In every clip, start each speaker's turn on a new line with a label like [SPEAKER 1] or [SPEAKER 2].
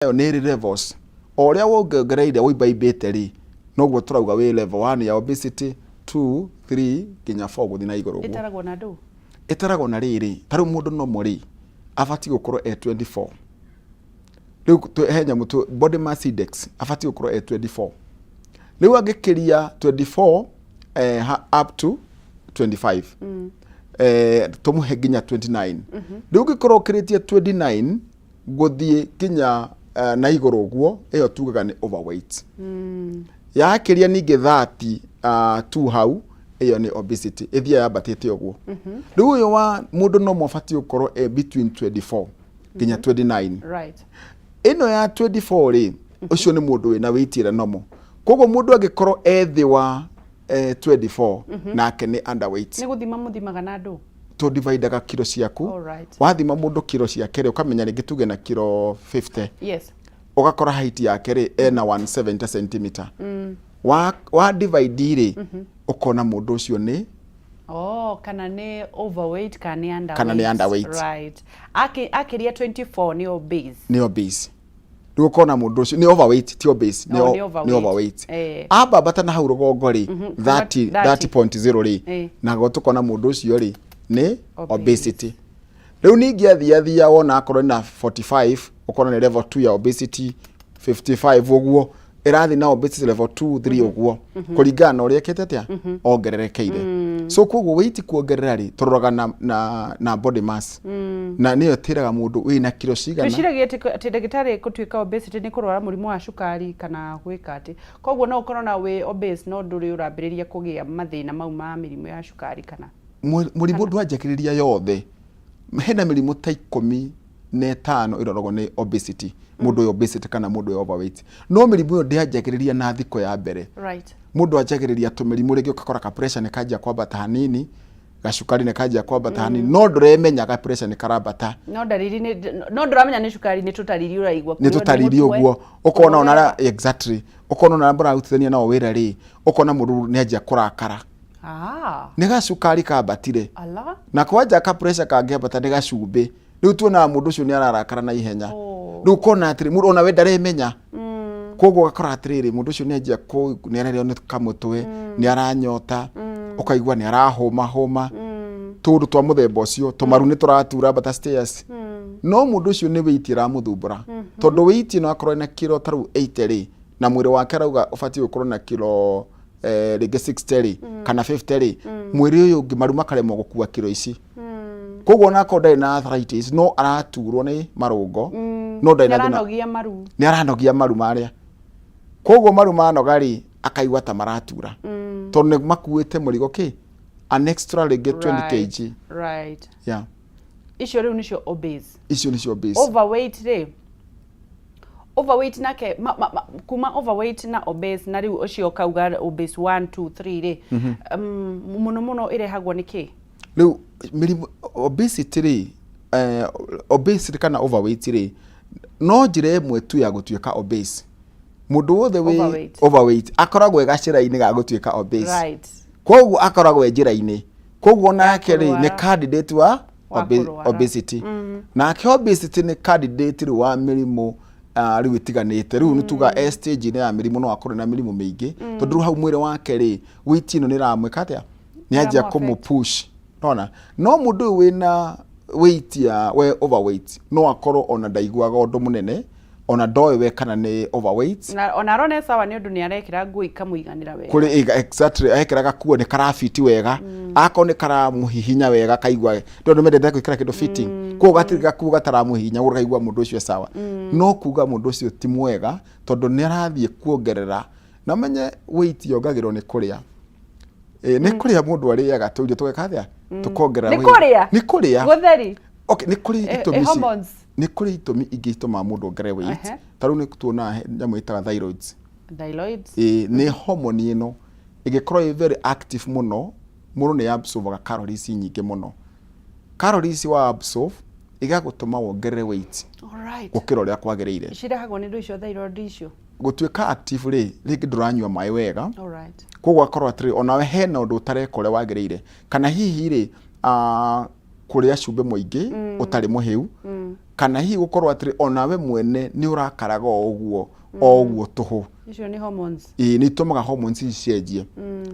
[SPEAKER 1] Nayo nĩ ĩrĩ levels. O ũrĩa wongereire ũimbaimbĩte rĩ, noguo tũrauga wĩ level 1 ya obesity, 2, 3 nginya 4 gũthiĩ na igũrũ ũguo.
[SPEAKER 2] Ĩtaragwo na ndũ?
[SPEAKER 1] Ĩtaragwo na rĩrĩ, ta rĩu mũndũ normal rĩ, abatiĩ gũkorwo e 24. Rĩu he nyamũ tũ, body mass index abatiĩ gũkorwo e 24. Rĩu angĩkĩria 24 up to 25, tũmũhe nginya 29. Rĩu ũngĩkorwo ũkĩrĩtie 29 gũthiĩ nginya na igũrũ ũguo, ĩyo tugaga nĩ overweight. Yakĩria ningĩ 30 tu hau, ĩyo nĩ obesity, ĩthiaga yambatĩte ũguo. Rĩu ũyũ wa mũndũ no abatiĩ gũkorwo e between 24 nginya 29. Ĩno ya 24 rĩ, ũcio nĩ mũndũ wĩna weight ĩrĩa normal. Koguo mũndũ angĩkorwo e thĩ wa 24, nake nĩ underweight.
[SPEAKER 2] Nĩ gũthima mũthimaga na ndũ?
[SPEAKER 1] Tũdividaga kiro ciaku. Wathima mũndũ kiro ciake rĩ, ũkamenya rĩngĩ tuge na kiro 50, ũgakora height yake rĩ, ena 170 centimeter. Wa divide rĩ, ũkona mũndũ ũcio nĩ
[SPEAKER 2] Oh, kana nĩ overweight kana nĩ underweight.
[SPEAKER 1] Kana nĩ underweight.
[SPEAKER 2] Right. Akĩria 24 nĩ obese.
[SPEAKER 1] Nĩ obese. Rĩu ũkona mũndũ ũcio nĩ overweight, ti obese, nĩ
[SPEAKER 2] Oh, nĩ
[SPEAKER 1] nĩ
[SPEAKER 2] overweight.
[SPEAKER 1] Overweight. Ambambata na hau rũgongo rĩ, 30,
[SPEAKER 2] 30.
[SPEAKER 1] 30.0 rĩ, nago tũkona mũndũ ũcio rĩ nĩ
[SPEAKER 2] Obese.
[SPEAKER 1] Obesity. Rĩu ningĩ athia wona akorwo na 45, ũkona nĩ level 2 ya obesity, 55 ũguo ĩrathiĩ na obesity level 2, 3 ũguo, kũringana na ũrĩa ĩkĩte atĩa ongererekeire. So koguo weight kuongerera rĩ, tũroraga na body mass, na nĩyo ĩtĩraga mũndũ wĩna kiro cigana.
[SPEAKER 2] Twĩciragia atĩ ndagĩtarĩ, gũtuĩka obesity nĩ kũrwara mũrimũ wa cukari kana gwĩka atĩ. Koguo no ũkorwo na wĩ obese no ndũrĩ ũrambĩrĩria kũgĩa mathĩna mau ma mĩrimũ ya cukari kana?
[SPEAKER 1] Mũrimũ ndwanjagĩrĩria yothe. Hena mĩrimũ ta 15 ĩroragwo nĩ obesity, mũndũ ũyũ obesity kana mũndũ ũyũ overweight, no mĩrimũ ĩyo ndĩanjagĩrĩria na thikũ ya mbere. Mũndũ anjagĩrĩria tũmĩrimũ, rĩngĩ ũgakora ka pressure nĩ kanjia kwambata hanini, gacukari nĩ kanjia kwambata hanini, no ndũremenya ga pressure nĩ karambata.
[SPEAKER 2] No ndariri nĩ no ndũramenya nĩ cukari, nĩ tũtariri ũraigua.
[SPEAKER 1] Nĩ
[SPEAKER 2] kũrĩo nĩ
[SPEAKER 1] tũtariri
[SPEAKER 2] mũtwe,
[SPEAKER 1] ũguo ũkona ona
[SPEAKER 2] kũnoga.
[SPEAKER 1] Exactly, ũkona ona mũrarutithania nao wĩra rĩ, ũkona mũndũ nĩ anjia kũrakara. Nĩ gacukari kambatire.
[SPEAKER 2] Ala.
[SPEAKER 1] Na kwanja ka pressure kangĩambata nĩ gacumbĩ. Rĩu tuonaga mũndũ ũcio nĩ ararakara na ihenya. Rĩu ũkona atĩrĩ, mũndũ ona we ndaremenya. Koguo ũgakora atĩrĩrĩ, mũndũ ũcio nĩ anjia nĩ ararĩo nĩ kamũtwe, nĩ aranyota, ũkaigua nĩ arahũma hũma, tũndũ twa mũthemba ũcio, tũmaru nĩ tũratura ambata stairs. No mũndũ ũcio nĩ weight ĩramũthumbũra, tondũ weight ĩno akorwo ena kiro ta rĩu 80 rĩ, na mwĩrĩ wake arauga ũbatiĩ gũkorwo na kiro rĩngĩ 60 rĩ, kana 50 rĩ, mwĩrĩ ũyũ ũngĩ maru makaremwo gũkua kiro ici. Koguo onakorwo ndarĩ na arthritis, no araturwo nĩ marũngo, no ndarĩ na thĩna.
[SPEAKER 2] Nĩaranogia maru.
[SPEAKER 1] Nĩ aranogia maru marĩa. Koguo maru manoga rĩ, akaigua ta maratura, tondũ nĩ makuĩte mũrigo kĩ an extra rĩngĩ 20 kg. Yeah.
[SPEAKER 2] Icio rĩu nĩcio obese.
[SPEAKER 1] Icio nĩcio obese.
[SPEAKER 2] Overweight rĩ, overweight nake kuma overweight na obese, na rĩu ũcio ũkauga obese 1, 2, 3 rĩ, mũno mũno ĩrehagwo nĩ kĩ?
[SPEAKER 1] Rĩu mĩrimũ obesity rĩ, obesity kana overweight rĩ, no njĩra ĩmwe tu ya gũtuĩka obese. Mũndũ wothe wĩ
[SPEAKER 2] Overweight.
[SPEAKER 1] Overweight akoragwo e gacĩra-inĩ ga gũtuĩka obese. Koguo akoragwo e njĩra-inĩ, koguo nake rĩ nĩ
[SPEAKER 2] kũrwara.
[SPEAKER 1] Candidate wa
[SPEAKER 2] Wa kũrwara.
[SPEAKER 1] Obesity. Nake obesity nĩ candidate rĩu wa mĩrimũ rĩu ĩtiganĩte. Rĩu nĩ tuga e stage-inĩ ya mĩrimũ, no akorwo na mĩrimũ mĩingĩ, tondũ rĩu hau mwĩrĩ wake rĩ, weight ĩno nĩ ĩramwĩka atĩa, nĩ anjia
[SPEAKER 2] Ĩramũ
[SPEAKER 1] kũmũ push nona. No mũndũ ũyũ wĩna weight ya we overweight no akorwo ona ndaiguaga ũndũ mũnene, ona ndoĩ we kana nĩ overweight.
[SPEAKER 2] Na ona arona sawa nĩ ũndũ nĩ arekĩra nguo ikamũiganĩra wega.
[SPEAKER 1] Kũrĩ exactly, ekĩra gakuo nĩ karafiti wega, akorwo nĩ karamũhihinya wega, kaigua tondũ mendete gwĩkĩra kĩndũ fitting, koguo gatirĩ gakuo gataramũhihinya, ũkaigua mũndũ ũcio sawa. No kuga mũndũ ũcio ti mwega, tondũ nĩ arathiĩ kuongerera. Na ũmenye weight yongagĩrwo nĩ kũrĩa. Nĩ kũrĩa mũndũ arĩaga tũirio tũgeka atĩa, tũkongerera
[SPEAKER 2] Nĩ
[SPEAKER 1] weight.
[SPEAKER 2] kũrĩa?
[SPEAKER 1] Nĩ kũrĩa.
[SPEAKER 2] Gũtheri.
[SPEAKER 1] Okay, nĩ kũrĩ itũmi
[SPEAKER 2] Hormones.
[SPEAKER 1] Nĩ kũrĩ itũmi ingĩ itũmaga mũndũ ongerere weight. Ta rĩu nĩ tuonaga nyamũ ĩtaga thyroids.
[SPEAKER 2] Thyroids.
[SPEAKER 1] Ĩĩ, nĩ hormone ĩno ĩngĩkorwo ĩ very active mũno, mũndũ nĩ absorbaga calories nyingĩ mũno. Calories wa absorb igagũtũma wongerere weight gũkĩra ũrĩa kwagĩrĩire.
[SPEAKER 2] Cirehagwo nĩ ndũ icio, thyroid icio?
[SPEAKER 1] Gũtuĩka active rĩ, rĩngĩ ndũranyua maĩ wega. Koguo akorwo atĩrĩ, onawe hena ũndũ ũtareka ũrĩa wagĩrĩire, kana hihi rĩ, kũrĩa cumbĩ mũingĩ ũtarĩ mũhĩu. Kana hihi gũkorwo atĩrĩ, onawe mwene nĩ ũrakaraga o ũguo o ũguo tũhũ.
[SPEAKER 2] Icio nĩ hormones.
[SPEAKER 1] Ĩĩ, nĩ itũmaga hormones ici cienjie.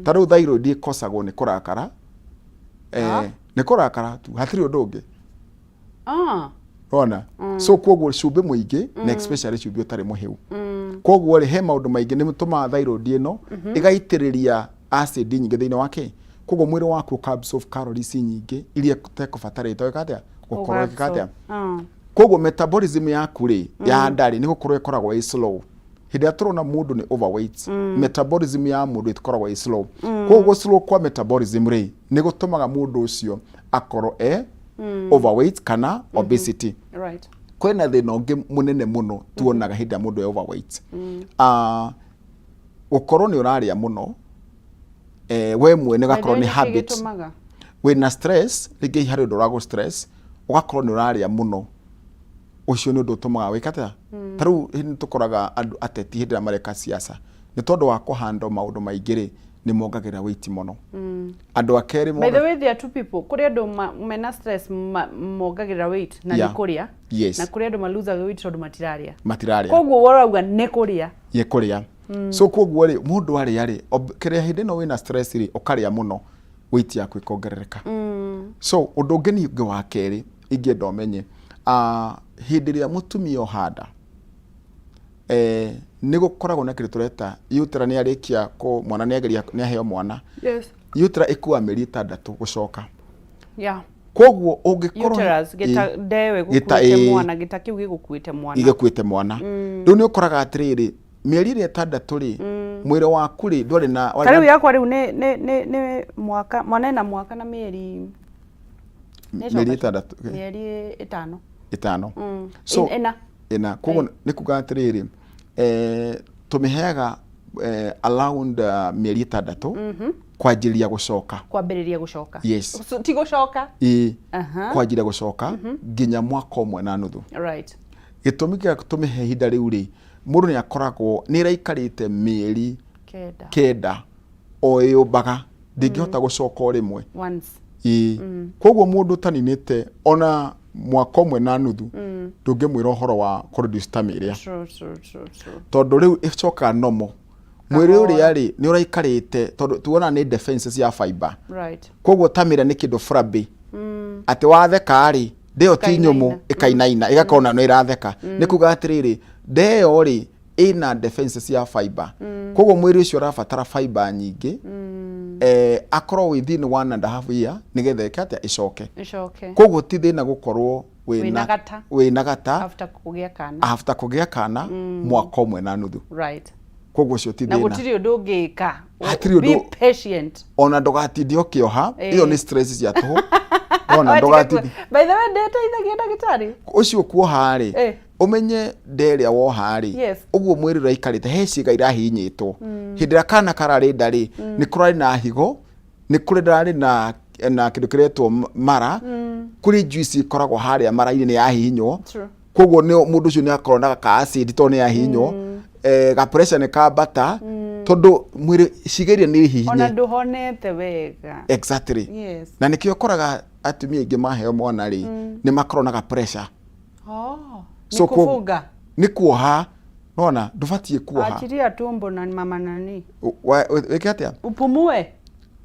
[SPEAKER 1] Ta rĩu thyroid ĩkosagwo nĩ kũrakara. Nĩ kũrakara tu, hatirĩ ũndũ ũngĩ. Ona so koguo cumbĩ mũingĩ na especially cumbĩ ũtarĩ mũhĩu. Koguo rĩ, he maũndũ maingĩ nĩ tũmaga thyroid ĩno ĩgaitĩrĩria acid nyingĩ thĩinĩ wake, koguo mwĩrĩ waku ũka absorb calories nyingĩ iria ũtekũbatarĩte gwĩka atĩa, gũkorwo ĩgĩka atĩa. Koguo metabolism yaku rĩ, ya nda rĩ, nĩ gũkorwo ĩkoragwo ĩ slow. Hĩndĩ ĩrĩa tũrona mũndũ nĩ overweight, metabolism ya mũndũ ĩkoragwo ĩ slow. Koguo slow kwa metabolism rĩ, nĩ gũtũmaga mũndũ ũcio akorwo e overweight kana obesity. Kwĩna thĩna ũngĩ mũnene mũno tuonaga hĩndĩ ĩrĩa mũndũ e overweight. Gũkorwo nĩ ũrarĩa mũno, we mwene ũgakorwo nĩ habit.
[SPEAKER 2] Gĩtũmaga
[SPEAKER 1] wĩna stress, rĩngĩ harĩ ũndũ ũragũ stress, ũgakorwo nĩ ũrarĩa mũno. Ũcio nĩ ũndũ ũtũmaga wĩke atĩa. Ta rĩu nĩ tũkoraga andũ ateti hĩndĩ ĩrĩa mareka siasa, nĩ tondũ wa kũhandle maũndũ maingĩ rĩ, nĩ mongagĩrĩra weight mũno. Andũ a kerĩ
[SPEAKER 2] By the way, there are two people. Kũrĩ andũ mena stress mongagĩrĩra weight na nĩ kũrĩa. Na kũrĩ andũ maluzaga weight tondũ matirarĩa.
[SPEAKER 1] Matirarĩa.
[SPEAKER 2] Koguo ũrauga nĩ kũrĩa.
[SPEAKER 1] Ye kũrĩa. So koguo rĩ, mũndũ arĩa rĩ, kĩrĩa hĩndĩ ĩno wĩna stress rĩ, ũkarĩa mũno, weight yaku ĩkongerereka. So ũndũ ũngĩ ningĩ wa kerĩ ingĩenda ũmenye, hĩndĩ ĩrĩa mũtumia ohanda, nĩ gũkoragwo na kĩndũ tũreta uterus. Nĩ arĩkia kũ mwana, nĩ ageria, nĩ aheo mwana. Uterus ĩkuaga mĩeri 6 gũcoka. Koguo ũngĩkorwo
[SPEAKER 2] Uterus gĩta ndewe
[SPEAKER 1] Gĩta-
[SPEAKER 2] gũkuĩte
[SPEAKER 1] ĩĩ.
[SPEAKER 2] mwana, gĩta kĩu gĩgũkuĩte mwana.
[SPEAKER 1] Gĩgĩkuĩte mwana. Rĩu nĩ ũkoraga atĩrĩrĩ, mĩeri ĩrĩa 6 rĩ, mwĩrĩ waku rĩ, ndwarĩ na
[SPEAKER 2] Ta rĩu yakwa rĩu nĩ mwaka, mwana ena mwaka na mĩeri
[SPEAKER 1] mĩeri 6.
[SPEAKER 2] Mĩeri 5.
[SPEAKER 1] 5. So
[SPEAKER 2] 4.
[SPEAKER 1] 4. Koguo nĩ kuga atĩrĩrĩ, tũmĩheaga around mĩeri 6 kwanjĩrĩria gũcoka.
[SPEAKER 2] Kwambĩrĩria gũcoka.
[SPEAKER 1] Yes.
[SPEAKER 2] So, ti gũcoka.
[SPEAKER 1] Ĩĩ. Kwanjĩrĩria gũcoka nginya mwaka ũmwe na nuthu. Gĩtũmi kĩa tũmĩhe ihinda rĩu rĩ, mũndũ nĩ akoragwo nĩ ĩraikarĩte mĩeri
[SPEAKER 2] 9.
[SPEAKER 1] 9 o ĩyũmbaga, ndĩngĩhota gũcoka o rĩmwe.
[SPEAKER 2] Once.
[SPEAKER 1] Ĩĩ, koguo mũndũ ũtaninĩte ona mwaka ũmwe na nuthu, ndũngĩmwĩra ũhoro wa kũreduce tummy ĩrĩa.
[SPEAKER 2] True, true, true, true.
[SPEAKER 1] Tondũ rĩu ĩcokaga normal, mwĩrĩ ũrĩa rĩ nĩ ũraikarĩte, tondũ tuona nĩ defense cia fiber. Koguo tummy ĩrĩa nĩ kĩndũ flabby, atĩ watheka rĩ, ndĩyo ti nyũmũ.
[SPEAKER 2] Ĩkainaina.
[SPEAKER 1] Ĩkainaina, ĩgakorwo na nĩ ĩratheka. Nĩ kuga atĩrĩrĩ, ndeyo rĩ, ĩna defense cia fiber, koguo mwĩrĩ ũcio ũrabatara fiber nyingĩ, akorwo within 1.5 year nĩgetha ĩke atĩa, ĩcoke.
[SPEAKER 2] Ĩcoke.
[SPEAKER 1] Koguo ti thĩna gũkorwo
[SPEAKER 2] wĩna
[SPEAKER 1] wĩna
[SPEAKER 2] gata.
[SPEAKER 1] Wĩna gata.
[SPEAKER 2] After kũgĩa kana.
[SPEAKER 1] After kũgĩa kana mwaka ũmwe na nuthu. Koguo ũcio ti
[SPEAKER 2] Na
[SPEAKER 1] thĩna.
[SPEAKER 2] Gũtirĩ ũndũ ũngĩka.
[SPEAKER 1] Hatirĩ
[SPEAKER 2] Be
[SPEAKER 1] ũndũ.
[SPEAKER 2] patient.
[SPEAKER 1] Ona ndũgatinde ũkĩoha. Ĩyo nĩ stress cia tũhũ, ona
[SPEAKER 2] Watiga
[SPEAKER 1] ndũgatinde.
[SPEAKER 2] By the way, ndeteithagia, ndagĩtarĩ.
[SPEAKER 1] Ũcio kuoha rĩ, ũmenye nderĩa woha rĩ, ũguo mwĩrĩ ũraikarĩte, he ciĩga irahinyĩtwo. Hĩndĩ ĩrĩa kana kararĩ nda rĩ, nĩ kũrarĩ na higo, nĩ kũrĩ ndarĩ na kĩndũ kĩretwo mara, kũrĩ juice ĩkoragwo harĩa mara-inĩ, nĩ yahihinywo. Koguo nĩ mũndũ ũcio nĩ akorwo na ka acid tondũ nĩ yahihinywo, ga pressure nĩ kambata tondũ mwĩrĩ ciĩga iria nĩ
[SPEAKER 2] Ona
[SPEAKER 1] hihinye.
[SPEAKER 2] Ndũhonete wega.
[SPEAKER 1] Na nĩkĩo ũkoraga atumia aingĩ maheo mwana rĩ, nĩ makorwo na ga pressure.
[SPEAKER 2] Oh,
[SPEAKER 1] So
[SPEAKER 2] nĩ kũbunga.
[SPEAKER 1] Nĩ kuoha, nona ndũbatiĩ kuoha.
[SPEAKER 2] Achilia tumbo na mama nani.
[SPEAKER 1] Wĩke atĩa?
[SPEAKER 2] Upumue.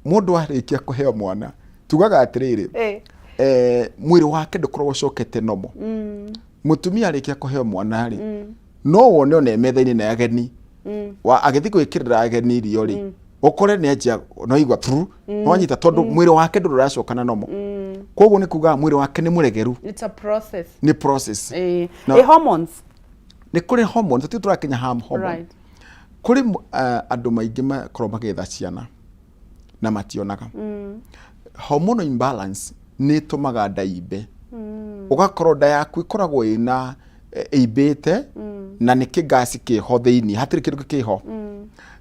[SPEAKER 1] Mũndũ arĩkia kũheo mwana, tugaga atĩrĩrĩ, mwĩrĩ wake ndũkoragwo ũcokete normal. Mũtumia arĩkia kũheo mwana rĩ, no wone ona e metha-inĩ na ageni, wa agĩthiĩ gwĩkĩrĩra ageni irio rĩ, ũkore nĩ anjia no igua pru no anyita, tondũ mwĩrĩ wake ndũrĩ ũracoka na normal. Koguo nĩ kuga mwĩrĩ wake nĩ mũregeru.
[SPEAKER 2] It's a process.
[SPEAKER 1] Nĩ process.
[SPEAKER 2] Eh, hormones.
[SPEAKER 1] Nĩ kũrĩ hormones, tũtirĩ tũrakinya ham hormone. Kũrĩ andũ maingĩ makorwo magĩetha ciana na mationaga. Hormonal imbalance nĩ ĩtũmaga nda imbe, ũgakorwo nda yaku ĩkoragwo ĩna ĩimbĩte na nĩ kĩgasi kĩho thĩinĩ, hatirĩ kĩndũ kĩho.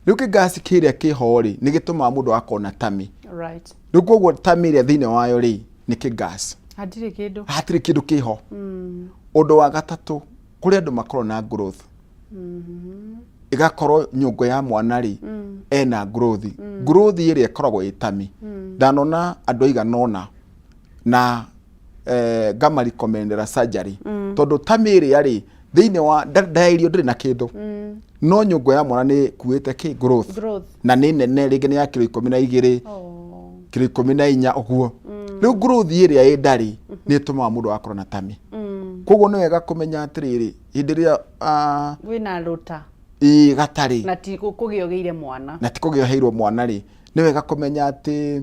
[SPEAKER 1] Rĩu kĩgasi kĩrĩa kĩho rĩ, nĩ gĩtũmaga mũndũ agakorwo na tummy. Rĩu koguo tummy ĩrĩa thĩinĩ wayo rĩ, nĩ kĩgasi.
[SPEAKER 2] Hatirĩ kĩndũ.
[SPEAKER 1] Hatirĩ kĩndũ kĩho. Ũndũ wa gatatũ, kũrĩ andũ makoragwo na growth, ĩgakorwo nyũngũ ya mwana rĩ, ena growth. Growth ĩrĩa ĩkoragwo ĩ tummy. Ndanona andũ aigana ũna na ngamarecommendera surgery. Tondũ tummy ĩrĩa rĩ thĩinĩ wa nda ya irio ndĩrĩ na kĩndũ, no nyũngũ ya mwana nĩ ĩkuĩte kĩ growth,
[SPEAKER 2] Growth.
[SPEAKER 1] Na nĩ nene, rĩngĩ nĩ ya kiro 12, kiro 14 ũguo. Rĩu growth ĩrĩa ĩ ndarĩ nĩ ĩtũmaga mũndũ agakorwo na tummy. Koguo nĩ wega kũmenya atĩrĩrĩ, hĩndĩ ĩrĩa
[SPEAKER 2] Wĩna rũta
[SPEAKER 1] ĩ gatarĩ
[SPEAKER 2] na ti kũgĩa ũgĩire mwana,
[SPEAKER 1] na ti kũgĩa ũheirwo mwana rĩ, nĩ wega kũmenya atĩ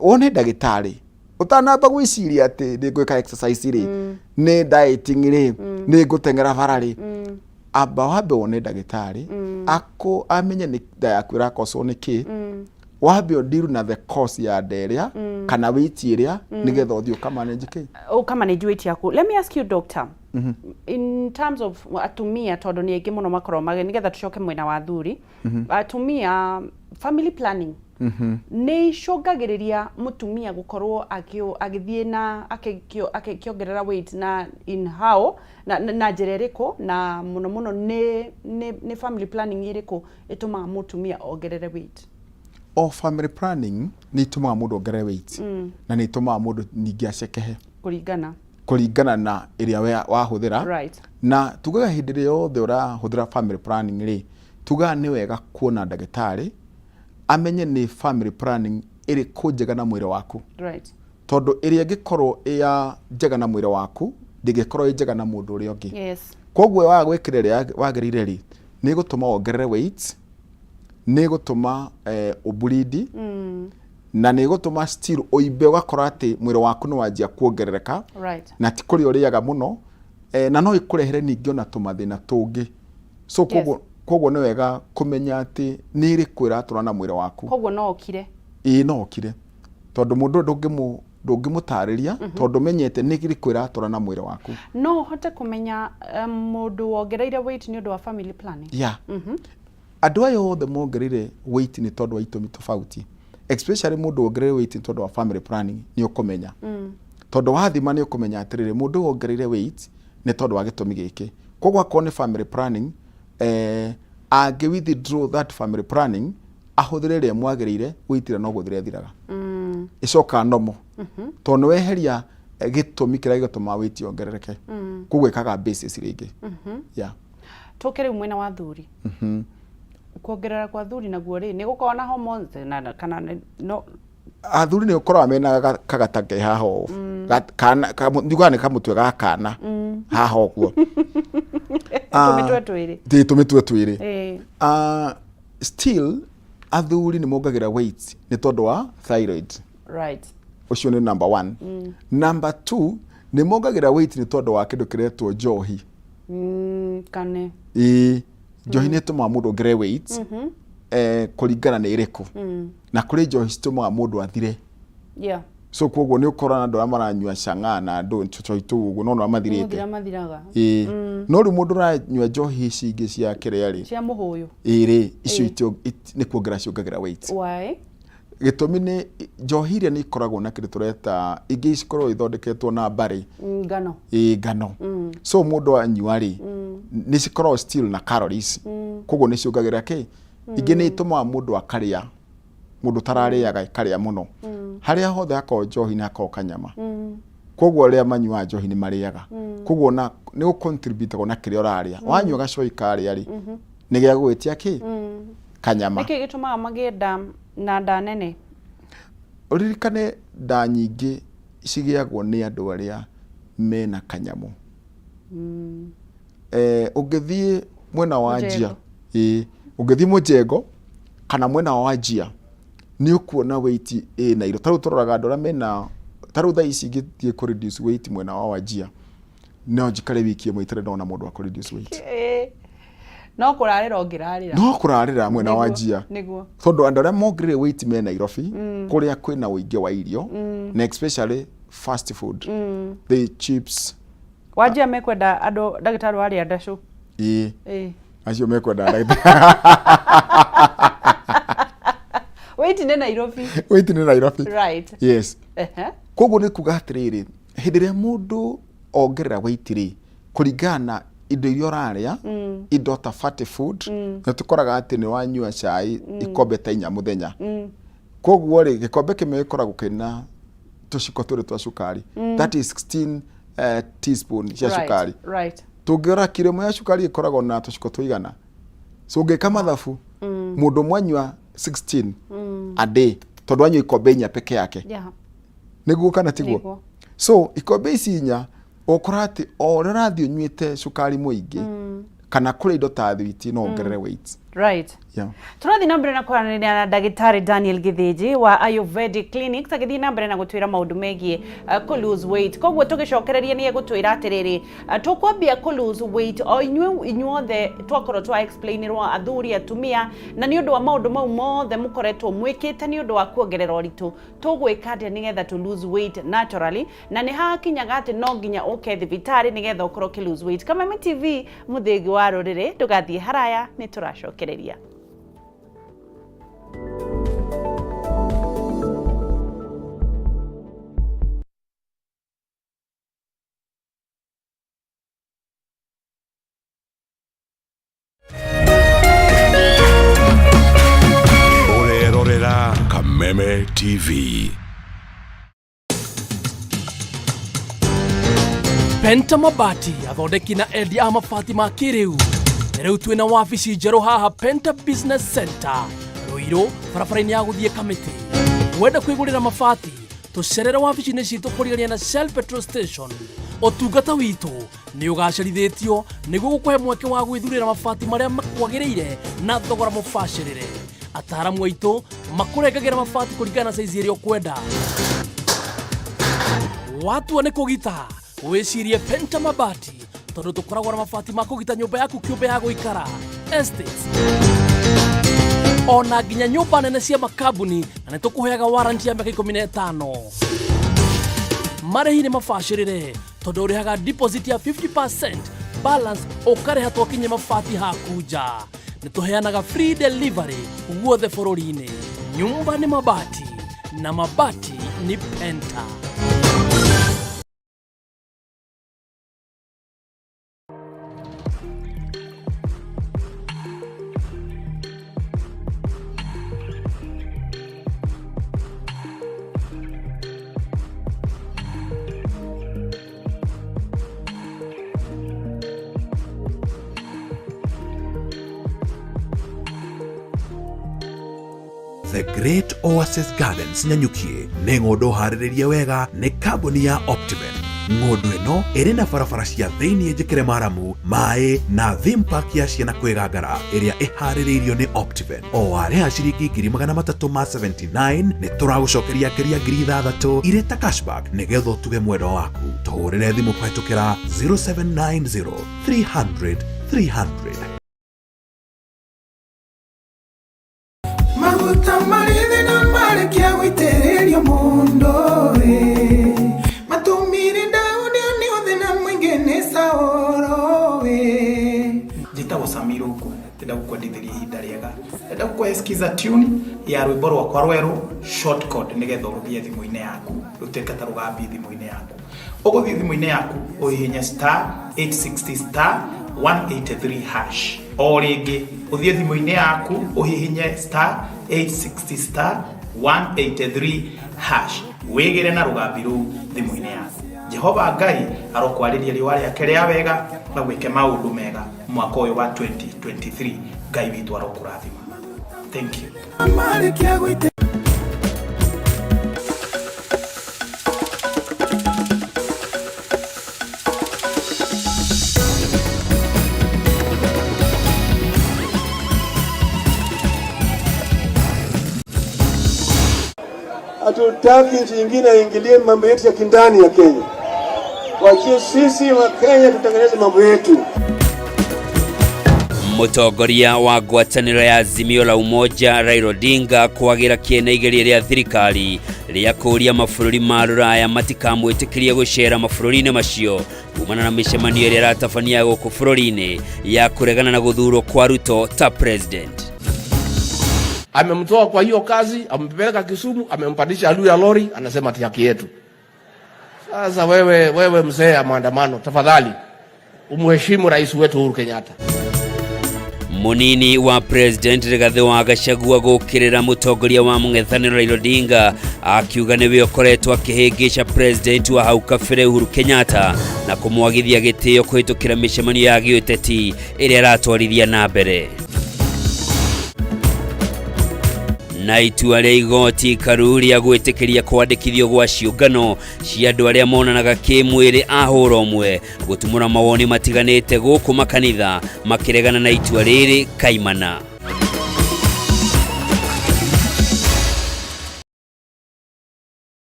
[SPEAKER 1] wone ndagĩtarĩ ũtanamba gwĩciria atĩ nĩ ngwĩka exercise rĩ, nĩ dieting rĩ, nĩ ngũteng'era bara rĩ. Amba wambe wone ndagĩtarĩ akũ amenye nĩ nda yaku ĩrakoswo nĩ kĩ, wambe ũndiru na the cause ya nda ĩrĩa kana weight ĩrĩa, nĩgetha ũthiĩ ũkamanage kĩ.
[SPEAKER 2] Ũkamanage weight yaku. Let me ask you, doctor, in terms of atumia, tondũ nĩ aingĩ mũno makoragwo magĩ, nĩgetha tũcoke mwena wa athuri, atumia, family planning nĩ icũngagĩrĩria mũtumia gũkorwo agĩthiĩ na akĩongerera weight, na in how, na njĩra ĩrĩkũ, na mũno mũno nĩ family planning ĩrĩkũ ĩtũmaga mũtumia ongerere weight?
[SPEAKER 1] O family planning nĩ itũmaga mũndũ ongerere weight, na nĩ itũmaga mũndũ ningĩ acekehe.
[SPEAKER 2] Kũringana.
[SPEAKER 1] Kũringana na ĩrĩa we wahũthĩra. Na tugaga hĩndĩ ĩrĩa yothe ũrahũthĩra family planning rĩ, tugaga nĩ wega kuona ndagĩtarĩ amenye nĩ family planning ĩrĩkũ njega na mwĩrĩ waku, tondũ ĩrĩa ĩngĩkorwo ĩ ya njega na mwĩrĩ waku ndĩngĩkorwo ĩ njega na mũndũ ũrĩa ũngĩ. Koguo waga gwĩkĩra ĩrĩa wagĩrĩire rĩ, nĩ ĩgũtũma wongerere weight, nĩ ĩgũtũma ũburindi, na nĩ ĩgũtũma still ũimbe, ũgakora atĩ mwĩrĩ waku nĩ wanjia kuongerereka na ti kũrĩa ũrĩaga mũno, na no ĩkũrehere ningĩ ona tũmathĩna tũngĩ. So koguo nĩ wega kũmenya atĩ nĩ ĩrĩkũ ĩratũra na mwĩrĩ waku.
[SPEAKER 2] Koguo no ũkire.
[SPEAKER 1] Ĩĩ, no ũkire, tondũ mũndũ ũyũ ndũngĩmũtarĩria, tondũ ũmenyete nĩ ĩrĩkũ ĩratũra na mwĩrĩ waku.
[SPEAKER 2] No ũhote kũmenya mũndũ wongereire weight nĩ ũndũ wa family planning?
[SPEAKER 1] Yeah. Andũ aya othe mongereire weight nĩ tondũ wa itũmi tofauti, especially mũndũ wongereire weight nĩ tondũ wa family planning nĩ ũkũmenya, tondũ wathima nĩ ũkũmenya atĩrĩrĩ, mũndũ ũyũ wongereire weight nĩ tondũ wa gĩtũmi gĩkĩ. Koguo akorwo nĩ family planning, angĩ withdraw that family planning, ahũthĩre ĩrĩa mwagĩrĩire, weight ĩrĩa no gũthira ĩthiraga, ĩcokaga normal, tondũ nĩ weheria gĩtũmi kĩrĩa gĩgũtũma weight yongerereke. Koguo ĩkaga basis rĩngĩ, yeah.
[SPEAKER 2] Tũke rĩu mwena wa thuri. Kuongerera kwa thuri naguo rĩ, nĩ gũkorwo na hormones na kana no?
[SPEAKER 1] Athuri nĩ ũkoraga mena kagata ke haha ũũ. Kana njugaga nĩ kamũtwe ga kana haha ũguo.
[SPEAKER 2] Tũmĩtwe twĩrĩ.
[SPEAKER 1] Ĩ, tũmĩtwe twĩrĩ. Still athuri nĩ mongagĩra weight nĩ tondũ wa thyroid. Ũcio nĩ number one. Number two, nĩ mongagĩra weight nĩ tondũ wa kĩndũ kĩretwo njohi.
[SPEAKER 2] Kane.
[SPEAKER 1] Ĩĩ, njohi nĩ ĩtũmaga mũndũ ongerere weight, kũringana nĩ ĩrĩkũ, na kũrĩ njohi citũmaga mũndũ athire. So koguo nĩ ũkoraga andũ arĩa maranyua chang'aa na andũ tũcohi tũu ũguo no no mathirĩte.
[SPEAKER 2] Gũthira mathiraga.
[SPEAKER 1] Ĩĩ, no rĩu mũndũ ũranyua njohi ici ingĩ cia kĩrĩa rĩ,
[SPEAKER 2] cia mũhũyũ.
[SPEAKER 1] Ĩĩ rĩ, icio nĩ kuongerera ciongagĩra weight.
[SPEAKER 2] Why?
[SPEAKER 1] Gĩtũmi nĩ njohi iria nĩ ikoragwo na kĩndũ tũreta, ingĩ cikoragwo ithondeketwo na mbarĩ.
[SPEAKER 2] Ngano.
[SPEAKER 1] Ĩĩ, ngano. So mũndũ anyua rĩ, nĩ cikoragwo still na calories, koguo nĩ ciongagĩrĩra kĩ. Ingĩ nĩ itũmaga mũndũ akarĩa, mũndũ ũtararĩaga akarĩa mũno. Harĩa hothe hakoragwo njohi nĩ hakoragwo kanyama, koguo arĩa manyuaga njohi nĩ marĩaga, koguo na nĩ gũ na kĩrĩa ũrarĩa. Wanyua gacoi karĩa rĩ, nĩ gĩa gũgwĩtia kĩ kanyama.
[SPEAKER 2] Nĩkĩ gĩtũmaga magĩe nda na nda nene?
[SPEAKER 1] Ũririkane nda nyingĩ cigĩagwo nĩ andũ arĩa mena kanyamũ. Ũngĩthiĩ mwena wa
[SPEAKER 2] Mũjengo.
[SPEAKER 1] Njia, ĩĩ, ũngĩthiĩ mũjengo kana mwena wa Njia nĩ ũkuona weight ĩ na irio. Tarĩu tũroraga andũ arĩa mena, tarĩu thaa ici ingĩthiĩ kũ reduce weight mwena wa Wajir, no njikare wiki ĩmwe itarĩ ndona mũndũ wa kũ reduce weight.
[SPEAKER 2] Ĩĩ. No kũrarĩra ũngĩrarĩra.
[SPEAKER 1] No kũrarĩra mwena wa Njia, tondũ andũ arĩa mongereire weight me Nairobi, kũrĩa kwĩna ũingĩ wa irio, na especially fast food, the chips.
[SPEAKER 2] Wajir mekwenda andũ ndagĩtarĩ warĩa ndacũ.
[SPEAKER 1] Ĩĩ. Acio mekwenda
[SPEAKER 2] Weight nĩ Nairobi.
[SPEAKER 1] Weight nĩ Nairobi. Yes. Koguo nĩ kuga atĩrĩrĩ, hĩndĩ ĩrĩa mũndũ ongerera weight rĩ, kũringana na indo iria ũrarĩa, indo ta fatty food, nĩ tũkoraga atĩ nĩ wanyua cai ikombe ta 4 mũthenya. Koguo rĩ, gĩkombe kĩmwe gĩkoragwo kĩna tũciko twĩrĩ twa cukari, that is 16 Teaspoon cia cukari. Tũngĩrora kiro ĩmwe ya cukari ĩkoragwo na tũciko tũigana, so ũngĩka mathabu, mũndũ ũmwe anyua 16 a day, tondũ anyua ikombe 4 peke yake. Nĩguo kana tiguo?
[SPEAKER 2] Nĩguo.
[SPEAKER 1] So ikombe ici 4, ũkora atĩ o ũrĩa ũrathiĩ ũnyuĩte cukari mũingĩ kana kũrĩa indo ta thwiti, no wongerere weight. Yeah.
[SPEAKER 2] Tũrathiĩ na mbere na kwaranĩria na ndagĩtarĩ Daniel Gĩthĩnji wa Ayurvedic Clinics, agĩthiĩ na mbere na gũtwĩra maũndũ megiĩ kũ lose weight. Koguo tũgĩcokereria nĩ egũtwĩra atĩrĩrĩ, tũkwambia kũ lose weight o inyuĩ inyuothe twakorwo twa explainirwo, athuri, atumia, na nĩ ũndũ wa maũndũ mau mothe mũkoretwo mwĩkĩte nĩ ũndũ wa kuongerera ũritũ, tũgwĩka atĩa nĩgetha to lose weight naturally, na nĩ hakinyaga atĩ no nginya ũke thibitarĩ nĩgetha ũkorwo ũkĩ lose weight. Kameme TV, mũthĩgi wa rũrĩrĩ, ndũgathiĩ haraya, nĩ tũracokereria.
[SPEAKER 3] Ũrerorera Kameme TV.
[SPEAKER 4] Penta Mabati, athondeki na endia a mabati ma kĩrĩu. Rĩu twĩna wabici njerũ haha Penta Business Center, Rũirũ, barabara-inĩ ya gũthiĩ Kamĩtĩ. Wenda kwĩgũrĩra mabati, tũcerere wabici-inĩ citũ kũrigania na Shell Petrol Station. Ũtungata witũ nĩ ũgacĩrithĩtio nĩguo gũkũhe mweke wa gwĩthurĩra mabati marĩa makwagĩrĩire na thogora mũbacĩrĩre. Ataaramu aitũ makũrengagĩra mabati kũringana na saizi ĩrĩa ũkwenda. Watua nĩ kũgita, wĩcirie Penta Mabati, tondũ tũkoragwo na mabati ma kũgita nyũmba yaku kĩũmbe ya gũikara, estates, ona nginya nyũmba nene cia makambuni, na nĩ tũkũheaga warranty ya mĩaka 15. Marĩhi nĩ mabacĩrĩre, tondũ ũrĩhaga deposit ya 50%, balance ũkarĩha twakinye mabati haku nja. Nĩ tũheanaga free delivery guothe bũrũri-inĩ. Nyumba nĩ mabati na mabati ni Penta.
[SPEAKER 3] The Great Oasis Gardens Nanyuki nĩ ng'ũndũ harĩrĩrie wega nĩ kambuni ya Optiven. Ng'ũndũ ĩno ĩrĩ na barabara cia thĩiniĩ njĩkĩre maramu, maĩ na theme park ya ciana kwĩgangara ĩrĩa ĩharĩrĩirio nĩ Optiven. O warĩha ciringi 379,000 nĩ tũragũcokeria ngeria 6,000 irĩ ta cashback nĩgetha ũtuge mwendwa waku. Tũhũrĩre thimũ kũhetũkĩra 0790 300 300.
[SPEAKER 5] Maguta marĩ thĩna marĩkia gũitĩrĩrio mũndũ ĩ matũmire Daudi nĩ thĩna mũingĩ nĩ Saũlũ ĩ. Njĩtagwo Samiruku, ndĩrenda gũkwendithĩria ihinda rĩega, ndĩrenda gũkũhe skiza tune ya rwĩmbo rwakwa rwerũ Short Code, nĩgetha ũrũthie thimũ-inĩ yaku, rũtuĩke ta rũgambi thimũ-inĩ yaku. Ũgũthiĩ thimũ-inĩ yaku ũhihinye *860 *183 hash. O rĩngĩ, ũthiĩ thimũ-inĩ yaku ũhihinye *860 *183 hash, wĩgĩre na rũgambi rũu thimũ-inĩ yaku. Jehova Ngai arokwarĩria riũa rĩake rĩa wega na gwĩke maũndũ mega mwaka ũyũ wa 2023. Ngai witũ arokũrathima. Thank you. Marĩkia gũitĩ.
[SPEAKER 6] Hatutaki nchi nyingine aingilie mambo yetu ya kindani ya Kenya. Wachie sisi wa Kenya tutengeneze mambo yetu.
[SPEAKER 7] Mũtongoria wa ngwatanĩro ya Azimio la Umoja Raila Odinga kwagĩra kĩene igeria rĩa thirikari rĩa kũũria mabũrũri ma rũraya matikamwĩtĩkĩrie gũcera mabũrũri-inĩ macio kumana na mĩcemanio ĩrĩa ĩratabania gũkũ bũrũri-inĩ ya kũregana na gũthurwo kwa Ruto ta president.
[SPEAKER 8] Amemtoa kwa hiyo kazi, amempeleka Kisumu, amempandisha juu ya lori, anasema ati haki yetu. Sasa wewe, wewe mzee ya maandamano, tafadhali umheshimu rais wetu Uhuru Kenyatta.
[SPEAKER 7] Munini wa President Rigathi wa Gachagua gũkĩrĩra mũtongoria wa mũng'ethanĩro Raila Odinga akiuga nĩwe ũkoretwo akĩhĩngĩca President wa hau kabere Uhuru Kenyatta na kũmwagithia gĩtĩo kũhĩtũkĩra mĩcemanio ya gĩũteti ĩrĩa aratwarithia na mbere. Na itua rĩa igoti karu rĩa gwĩtĩkĩria kwandĩkithio gwa ciũngano cia andũ arĩa monanaga kĩmwĩrĩ a hũra ũmwe gũtumũra mawoni matiganĩte gũkũ makanitha makĩregana na itua rĩrĩ kaimana.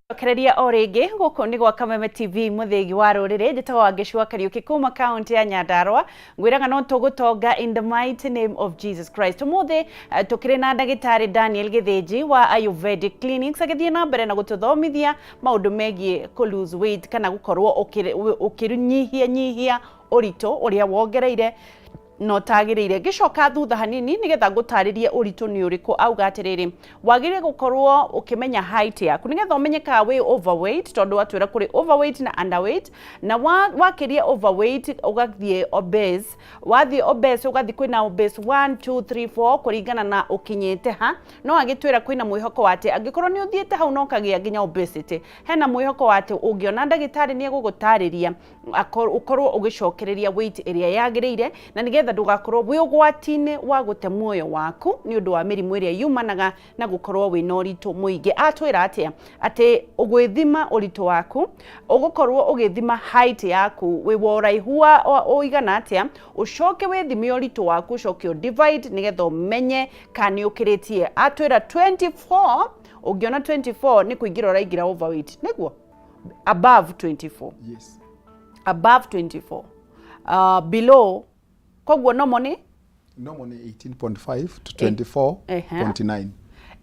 [SPEAKER 2] Cokereria o rĩngĩ gũkũ nĩ gwa Kameme TV mũthĩgi wa rũrĩrĩ njĩtagwo Wangeci wa Kariũki kuma kaunti ya Nyandarua ngwĩraga no tũgũtonga in the mighty name of Jesus Christ. Ũmũthĩ tũkĩrĩ na ndagĩtarĩ Daniel Gĩthĩnji wa Ayurvedic Clinics agĩthiĩ na mbere na gũtũthomithia maũndũ megiĩ kũ lose weight kana gũkorwo ũkĩnyihia nyihia ũritũ ũrĩa wongereire na ũtagĩrĩire. Ngĩcoka thutha hanini nĩgetha ngũtarĩrie ũritũ nĩ ũrĩkũ, auga atĩrĩrĩ, wagĩrĩire gũkorwo ũkĩmenya height yaku nĩgetha ũmenye kana wĩ overweight, tondũ atwĩra kũrĩ overweight na underweight, na wakĩria overweight ũgathiĩ obese, wathiĩ obese ũgathiĩ kwĩna obese 1 2 3 4 kũringana na ũkinyĩte ha. No agĩtwĩra kwĩna mwĩhoko wa atĩ angĩkorwo nĩ ũthiĩte hau na ũkagĩa nginya obesity, hena mwĩhoko wa atĩ ũngĩona ndagĩtarĩ nĩ egũgũtarĩria ũkorwo ũgĩcokereria weight ĩrĩa yagĩrĩire, na nĩgetha ndũgakorwo wĩ ũgwati-inĩ wa gũte muoyo waku nĩ ũndũ wa mĩrimũ ĩrĩa yumanaga na gũkorwo wĩna ũritũ mũingĩ. Atwĩra atĩa? Atĩ ũgwĩthima ũritũ waku, ũgũkorwo ũgĩthima height yaku, wĩ wa ũraihu wa ũigana atĩa, ũcoke wĩthime ũritũ waku, ũcoke ũ divide nĩgetha ũmenye kana nĩ ũkĩrĩtie. Atwĩra 24, ũngĩona 24 nĩ kũingĩra ũraingĩra overweight, nĩguo? Above 24.
[SPEAKER 1] Yes.
[SPEAKER 2] Above 24. Below, koguo nomo nĩ?
[SPEAKER 1] Normal nĩ 18.5 to 24.9.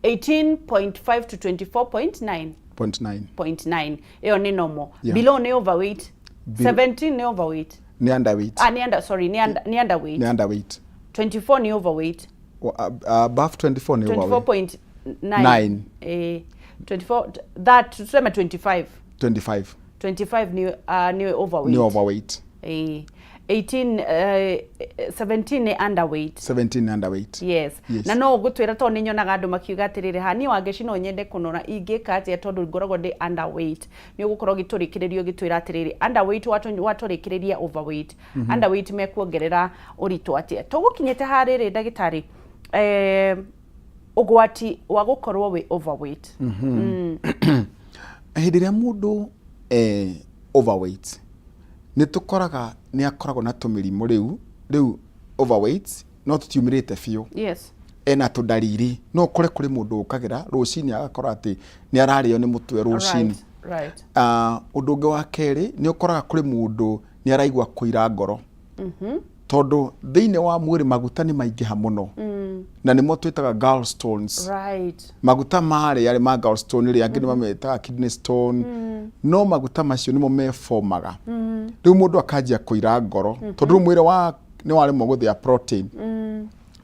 [SPEAKER 2] 18.5 to 24.9.
[SPEAKER 1] 0.9.
[SPEAKER 2] 0.9 ĩyo nĩ normal.
[SPEAKER 1] Yeah.
[SPEAKER 2] Below nĩ overweight. 17 nĩ overweight.
[SPEAKER 1] Nĩ underweight.
[SPEAKER 2] Ah, nĩ under, sorry, nĩ under, nĩ underweight.
[SPEAKER 1] Nĩ underweight.
[SPEAKER 2] 24 nĩ overweight.
[SPEAKER 1] Above 24 nĩ overweight.
[SPEAKER 2] 24.9.
[SPEAKER 1] Nine.
[SPEAKER 2] 24, that tuseme 25.
[SPEAKER 1] 25.
[SPEAKER 2] 25 nĩ overweight.
[SPEAKER 1] Nĩ overweight.
[SPEAKER 2] 18, 17 nĩ underweight.
[SPEAKER 1] 17 nĩ underweight.
[SPEAKER 2] Yes.
[SPEAKER 1] Yes.
[SPEAKER 2] Na no ũgũtwĩra tondũ nĩ nyonaga andũ makiuga atĩrĩrĩ, ha niĩ Wangeci no nyende kũnora ingĩka atĩa tondũ ngoragwo ndĩ underweight. Nĩ ũgũkorwo ũgĩtũrĩkĩrĩria ũgĩtwĩra atĩrĩrĩ, underweight watũrĩkĩrĩria overweight. Underweight mekuongerera ũritũ atĩa. Tũgũkinyĩte harĩrĩ ndagĩtarĩ, ũgwati wa gũkorwo wĩ overweight.
[SPEAKER 1] Hĩndĩ ĩrĩa mũndũ overweight, nĩ tũkoraga nĩ akoragwo na tũmĩrimũ rĩu overweight no tũtiumĩrĩte biũ.
[SPEAKER 2] Yes.
[SPEAKER 1] Ena tũndariri, no ũkore kũrĩ mũndũ ũkagĩra rũcinĩ agakora atĩ nĩ ararĩo nĩ mũtwe rũcinĩ.
[SPEAKER 2] Right.
[SPEAKER 1] Ũndũ ũngĩ wa kerĩ nĩ ũkoraga kũrĩ mũndũ nĩ araigua kũira ngoro. Tondũ thĩinĩ wa mwĩrĩ maguta nĩ maingĩha mũno. Na nĩmo twĩtaga gallstones.
[SPEAKER 2] Right.
[SPEAKER 1] Maguta marĩa rĩ ma gallstone rĩ, angĩ nĩ mametaga kidney stone. No maguta macio nĩmo mefomaga. Rĩu mũndũ akanjia kũira ngoro. Tondũ rĩu mwĩrĩ wa nĩ waremwo gũthĩa protein.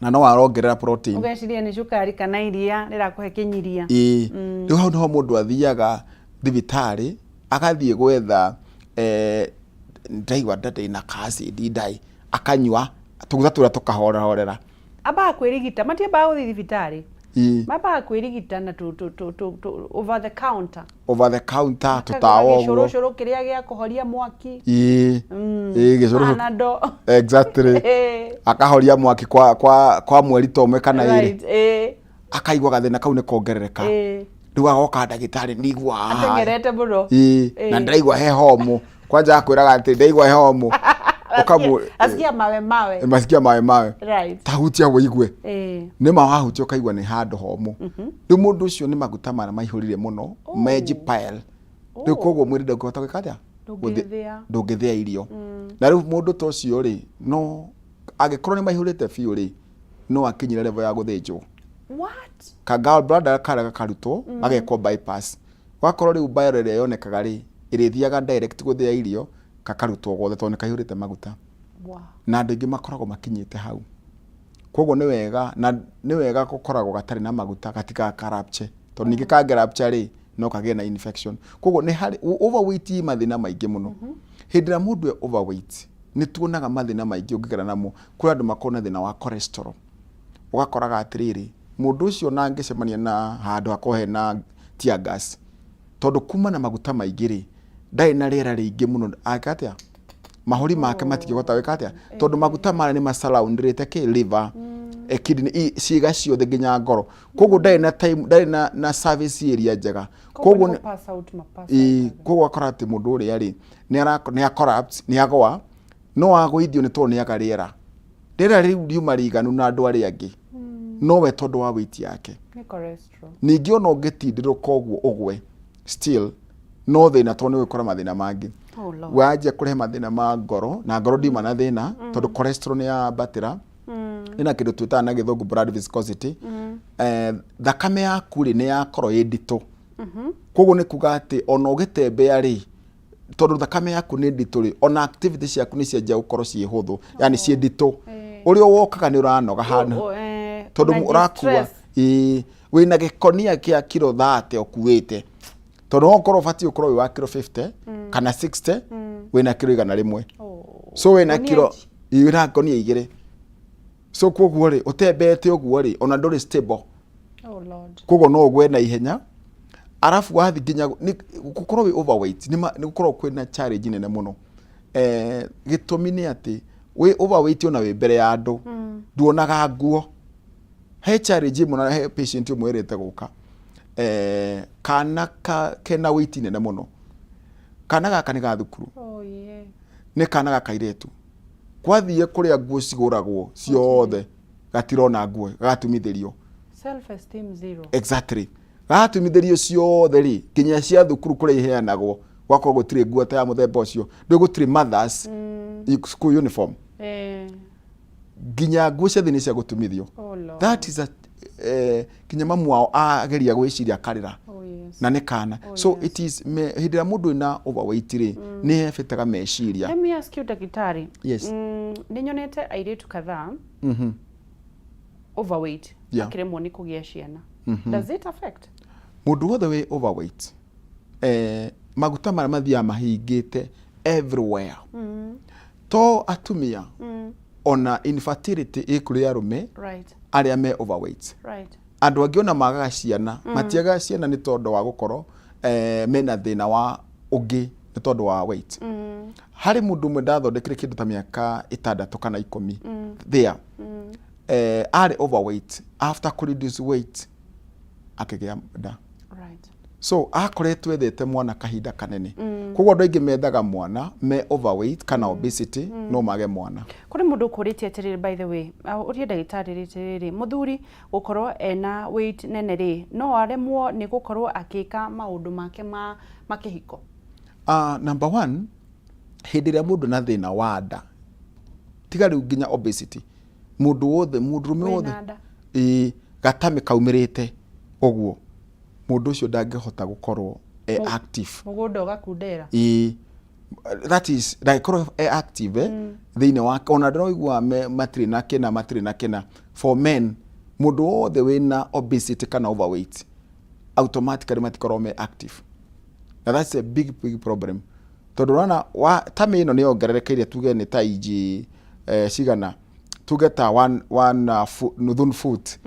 [SPEAKER 1] Na no arongerera protein.
[SPEAKER 2] Ũgeciria nĩ cukari kana iria rĩrakũhe kĩnyiria.
[SPEAKER 1] Ĩĩ. Rĩu hau nĩho mũndũ athiaga thibitarĩ, agathiĩ gwetha ndaigua nda ndĩna ka acid ndai, akanyua tũguta tũrĩa tũkahorahorera.
[SPEAKER 2] Ambaga kwĩrigita, matiambaga gũthiĩ thibitarĩ.
[SPEAKER 1] Ĩĩ.
[SPEAKER 2] Mambaga kwĩrigita na tũ over the counter.
[SPEAKER 1] Over the counter, tũtawa ũguo.
[SPEAKER 2] Gĩcũrũcũrũ kĩrĩa gĩa kũhoria mwaki.
[SPEAKER 1] Ĩĩ. Ĩĩ, gĩcũrũcũrũ.
[SPEAKER 2] Panadol.
[SPEAKER 1] Exactly.
[SPEAKER 2] Ĩĩ.
[SPEAKER 1] Akahoria mwaki kwa mweri ta ũmwe kana ĩrĩ.
[SPEAKER 2] Right, ĩĩ.
[SPEAKER 1] Akaigua gathĩna kau nĩ kongerereka.
[SPEAKER 2] Ĩĩ.
[SPEAKER 1] Rĩu agoka ndagĩtarĩ ndigua haha.
[SPEAKER 2] Ateng'erete mũno.
[SPEAKER 1] Ĩĩ. Na
[SPEAKER 2] Ĩĩ.
[SPEAKER 1] ndĩraigua he homũ. Kwanja akwĩraga atĩ ndaigua he homũ.
[SPEAKER 2] Asikia mawe mawe.
[SPEAKER 1] Masikia mawe mawe.
[SPEAKER 2] Right.
[SPEAKER 1] Ta hutia ũigue.
[SPEAKER 2] Ĩĩ.
[SPEAKER 1] Nĩ ma wahutia ũkaigua nĩ handũ homũ. Rĩu mũndũ ũcio nĩ maguta marĩa maihũrire mũno, menji pile. Rĩu koguo mwĩrĩ ndũngĩhota gwĩka atĩa?
[SPEAKER 2] Ndũngĩthĩa.
[SPEAKER 1] Ndũngĩthĩa irio. Na rĩu mũndũ ta ũcio rĩ, no angĩkorwo nĩ maihũrĩte biũ rĩ, no akinyire level ya gũthĩnjwo.
[SPEAKER 2] What?
[SPEAKER 1] Ka gallbladder karĩa gakarutwo, gagekwo bypass. Wakorwo rĩu bile ĩrĩa yonekaga rĩ, ĩrĩthiaga direct gũthĩa irio, gakarutwo gothe tondũ nĩ kaihũrĩte maguta.
[SPEAKER 2] Wow.
[SPEAKER 1] Na andũ aingĩ makoragwo makinyĩte hau. Koguo nĩ wega, na nĩ wega gũkoragwo gatarĩ na maguta, gatigakarapche. Tondũ ningĩ kangĩrapcha rĩ, No kagĩe na infection. Koguo nĩ harĩ overweight ĩ mathĩna maingĩ mũno. Hĩndĩ ĩrĩa mũndũ e overweight, nĩ tuonaga mathĩna maingĩ ũngĩgera namo. Kũrĩ andũ makoragwo na thĩna wa cholesterol. Ũgakoraga atĩrĩrĩ, mũndũ ũcio ona angĩcemania na handũ hakorwo hena tear gas, tondũ kuma na maguta maingĩ rĩ, ndarĩ na rĩera rĩingĩ mũno, angĩka atĩa? Mahũri make matingĩhota gwĩka atĩa? Tondũ maguta marĩa nĩ masurroundĩte kĩ liver, kidney, ciĩga ciothe nginya ngoro. Koguo ndarĩ na time, ndarĩ na service area njega.
[SPEAKER 2] Koguo nĩ pass out ma pass out.
[SPEAKER 1] Koguo ũgakora atĩ mũndũ ũrĩa rĩ, nĩ a collapse, nĩ agwa, no agũithio nĩ tondũ nĩ aga rĩera. Rĩera rĩu riuma rĩiganu na andũ arĩa angĩ, no we tondũ wa weight yake.
[SPEAKER 2] Nĩ cholesterol.
[SPEAKER 1] Ningĩ ona ũngĩtindĩrũka ũguo ũgwe, still no thĩna tondũ nĩ ũgũkora mathĩna mangĩ.
[SPEAKER 2] Oh Lord.
[SPEAKER 1] Wanjia kũrehe mathĩna ma ngoro, na ngoro ndiuma na thĩna, tondũ cholesterol nĩ yambatĩra. Ĩna kĩndũ twĩtaga na gĩthũngũ blood viscosity. Thakame yaku rĩ, nĩ yakorwo ĩ nditũ. Koguo nĩ kuga atĩ ona ũgĩtembea rĩ, tondũ thakame yaku nĩ nditũ rĩ, ona activity ciaku nĩ cianjia gũkorwo ciĩ hũthũ, yani ciĩ nditũ. Ũrĩa wokaga nĩ ũranoga hana. Tondũ
[SPEAKER 2] Ũna
[SPEAKER 1] ũrakua,
[SPEAKER 2] distress.
[SPEAKER 1] Ĩĩ, wĩna gĩkonia kĩa kiro 30 ũkuĩte. Tondũ no ũkorwo ũbatiĩ ũkorwo wĩ wa kiro 50 kana 60, wĩna kiro 100. So wĩna
[SPEAKER 2] Ngonia
[SPEAKER 1] kiro
[SPEAKER 2] ici.
[SPEAKER 1] Ĩĩ, wĩna ngonia igĩrĩ. So koguo rĩ, ũtembeete ũguo rĩ, ona ndũrĩ stable.
[SPEAKER 2] Oh Lord.
[SPEAKER 1] Koguo no ũgwe na ihenya. Arabu wathiĩ nginya nĩ gũkorwo wĩ overweight, nĩ gũkoragwo kwĩna challenge nene mũno. Gĩtũmi nĩ atĩ wĩ overweight ona wĩ mbere ya andũ, nduonaga nguo. He challenge ĩmwe na he patient ũmwe ĩrĩte gũka. Kana kena weight nene mũno. Kana gaka nĩ ga thukuru.
[SPEAKER 2] Oh yeah.
[SPEAKER 1] Nĩ kana ga kairĩtu. Kwathiĩ kũrĩa nguo cigũragwo ciothe, gatirona nguo, gagatumithĩrio.
[SPEAKER 2] Self esteem zero.
[SPEAKER 1] Exactly. Gagatumithĩrio ciothe rĩ, nginya cia thukuru kũrĩa iheanagwo, gwakorwo gũtirĩ nguo ta ya mũthemba ũcio. Rĩu gũtirĩ mothers school uniform. Nginya nguo cia thĩ nĩ cia gũtumithio.
[SPEAKER 2] Oh Lord.
[SPEAKER 1] That is a nginya mamu wao ageria gwĩciria akarĩra.
[SPEAKER 2] Oh yes.
[SPEAKER 1] Na nĩ kana.
[SPEAKER 2] Oh,
[SPEAKER 1] So
[SPEAKER 2] yes.
[SPEAKER 1] it is hĩndĩ ĩrĩa mũndũ ena overweight rĩ, nĩ ebĩtaga meciria.
[SPEAKER 2] Let me ask you, ndagĩtarĩ.
[SPEAKER 1] Yes.
[SPEAKER 2] Nĩ nyonete airĩtu kadhaa overweight makĩremwo nĩ kũgĩa ciana. Does it affect?
[SPEAKER 1] Mũndũ wothe wĩ overweight, maguta marĩa mathiaga mahingĩte everywhere. To atumia, ona infertility ĩ kũrĩ arũme arĩa me overweight. Andũ angĩ ona magaga ciana, matiagaga ciana nĩ tondũ wa gũkorwo mena thĩna wa ũngĩ, nĩ tondũ wa weight. Harĩ mũndũ ũmwe ndathondekire kĩndũ ta mĩaka 6 kana 10 there. Arĩ overweight, after kũ reduce weight akĩgĩa nda. So akoretwo ethete mwana kahinda kanene. Koguo andũ aingĩ methaga mwana me overweight kana obesity, no mage mwana.
[SPEAKER 2] Kũrĩ mũndũ ũkũrĩtie atĩrĩrĩ, by the way, ũrie ndagĩtarĩ atĩrĩrĩ, mũthuri gũkorwo ena weight nene rĩ, no aremwo nĩ gũkorwo akĩka maũndũ make ma kĩhiko?
[SPEAKER 1] Number one, hĩndĩ ĩrĩa mũndũ na thĩna wa nda, tiga rĩu nginya obesity, mũndũ wothe, mũndũrũme
[SPEAKER 2] Wĩna
[SPEAKER 1] wothe,
[SPEAKER 2] nda.
[SPEAKER 1] Ĩĩ, gatame kaumĩrĩte ũguo, mũndũ ũcio ndangĩhota gũkorwo e active.
[SPEAKER 2] Mũgũnda ũgakundera.
[SPEAKER 1] Ĩĩ, that is, ndangĩkorwo e active thĩinĩ wake, ona ndĩroigua matirĩ na kĩna, matirĩ na kĩna. For men, mũndũ wothe wĩna obesity kana overweight, automatically matikoragwo me active. Na that's a big, big problem. Tondũ ũrona tummy ĩno nĩ yongererekeire, tuge nĩ ta inji cigana, tuge ta one, one, nuthu foot.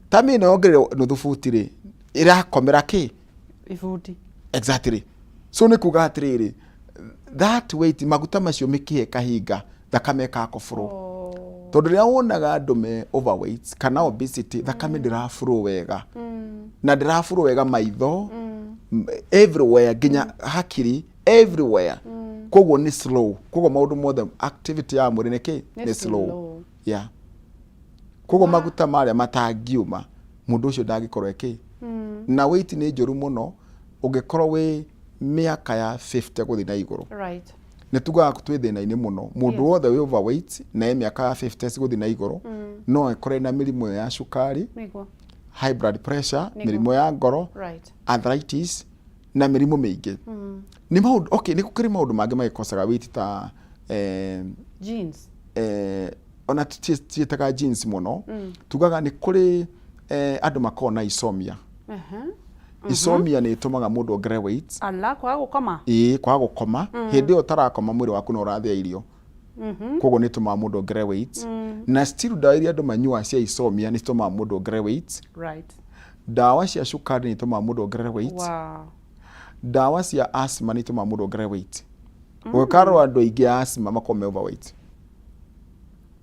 [SPEAKER 1] Tummy ĩno yongereire nuthu foot rĩ, ĩrakomera kĩ?
[SPEAKER 2] Ibuti.
[SPEAKER 1] Exactly. So nĩ kuga atĩrĩrĩ, that weight, maguta macio mĩkihe kahinga, thakame ĩkako flow. Tondũ rĩrĩa wonaga andũ me overweight kana obesity, thakame ndĩra flow wega. Na ndĩra flow wega maitho, everywhere, nginya hakiri, everywhere. Koguo nĩ slow. Koguo maũndũ mothe, activity ya mwĩrĩ nĩ kĩ?
[SPEAKER 2] Nĩ
[SPEAKER 1] Nĩ slow.
[SPEAKER 2] slow.
[SPEAKER 1] Yeah. Koguo maguta marĩa matangiuma, mũndũ ũcio ndangĩkorwo ĩ kĩ. Na weight nĩ njũru mũno, ũngĩkorwo wĩ mĩaka ya 50 gũthiĩ na igũrũ. Nĩ tugaga twĩ thĩna-inĩ mũno. Mũndũ wothe wĩ overweight na e mĩaka ya 50 gũthiĩ na igũrũ, no ekore na mĩrimũ ya cukari, high blood pressure, mĩrimũ ya ngoro, arthritis na mĩrimũ mĩingĩ. Nĩ maũndũ, okay, nĩ gũkĩrĩ maũndũ mangĩ magĩkosaga weight ta
[SPEAKER 2] Genes.
[SPEAKER 1] Ona tiĩtaga genes mũno. Tugaga nĩ kũrĩ andũ makoragwo na insomnia. Insomnia nĩ ĩtũmaga mũndũ ongerere weight.
[SPEAKER 2] Ala, kwaga gũkoma.
[SPEAKER 1] Ĩĩ, kwaga gũkoma. Hĩndĩ ĩyo ũtarakoma mwĩrĩ waku no ũrathĩa irio. Koguo nĩ ĩtũmaga mũndũ ongerere weight. Na still ndawa iria andũ manyuaga cia insomnia nĩ citũmaga mũndũ ongerere weight. Ndawa cia cukari nĩ itũmaga mũndũ ongerere weight. Ndawa cia asthma nĩ itũmaga mũndũ ongerere weight. Ũngĩkarora andũ aingĩ a asthma makoragwo me overweight.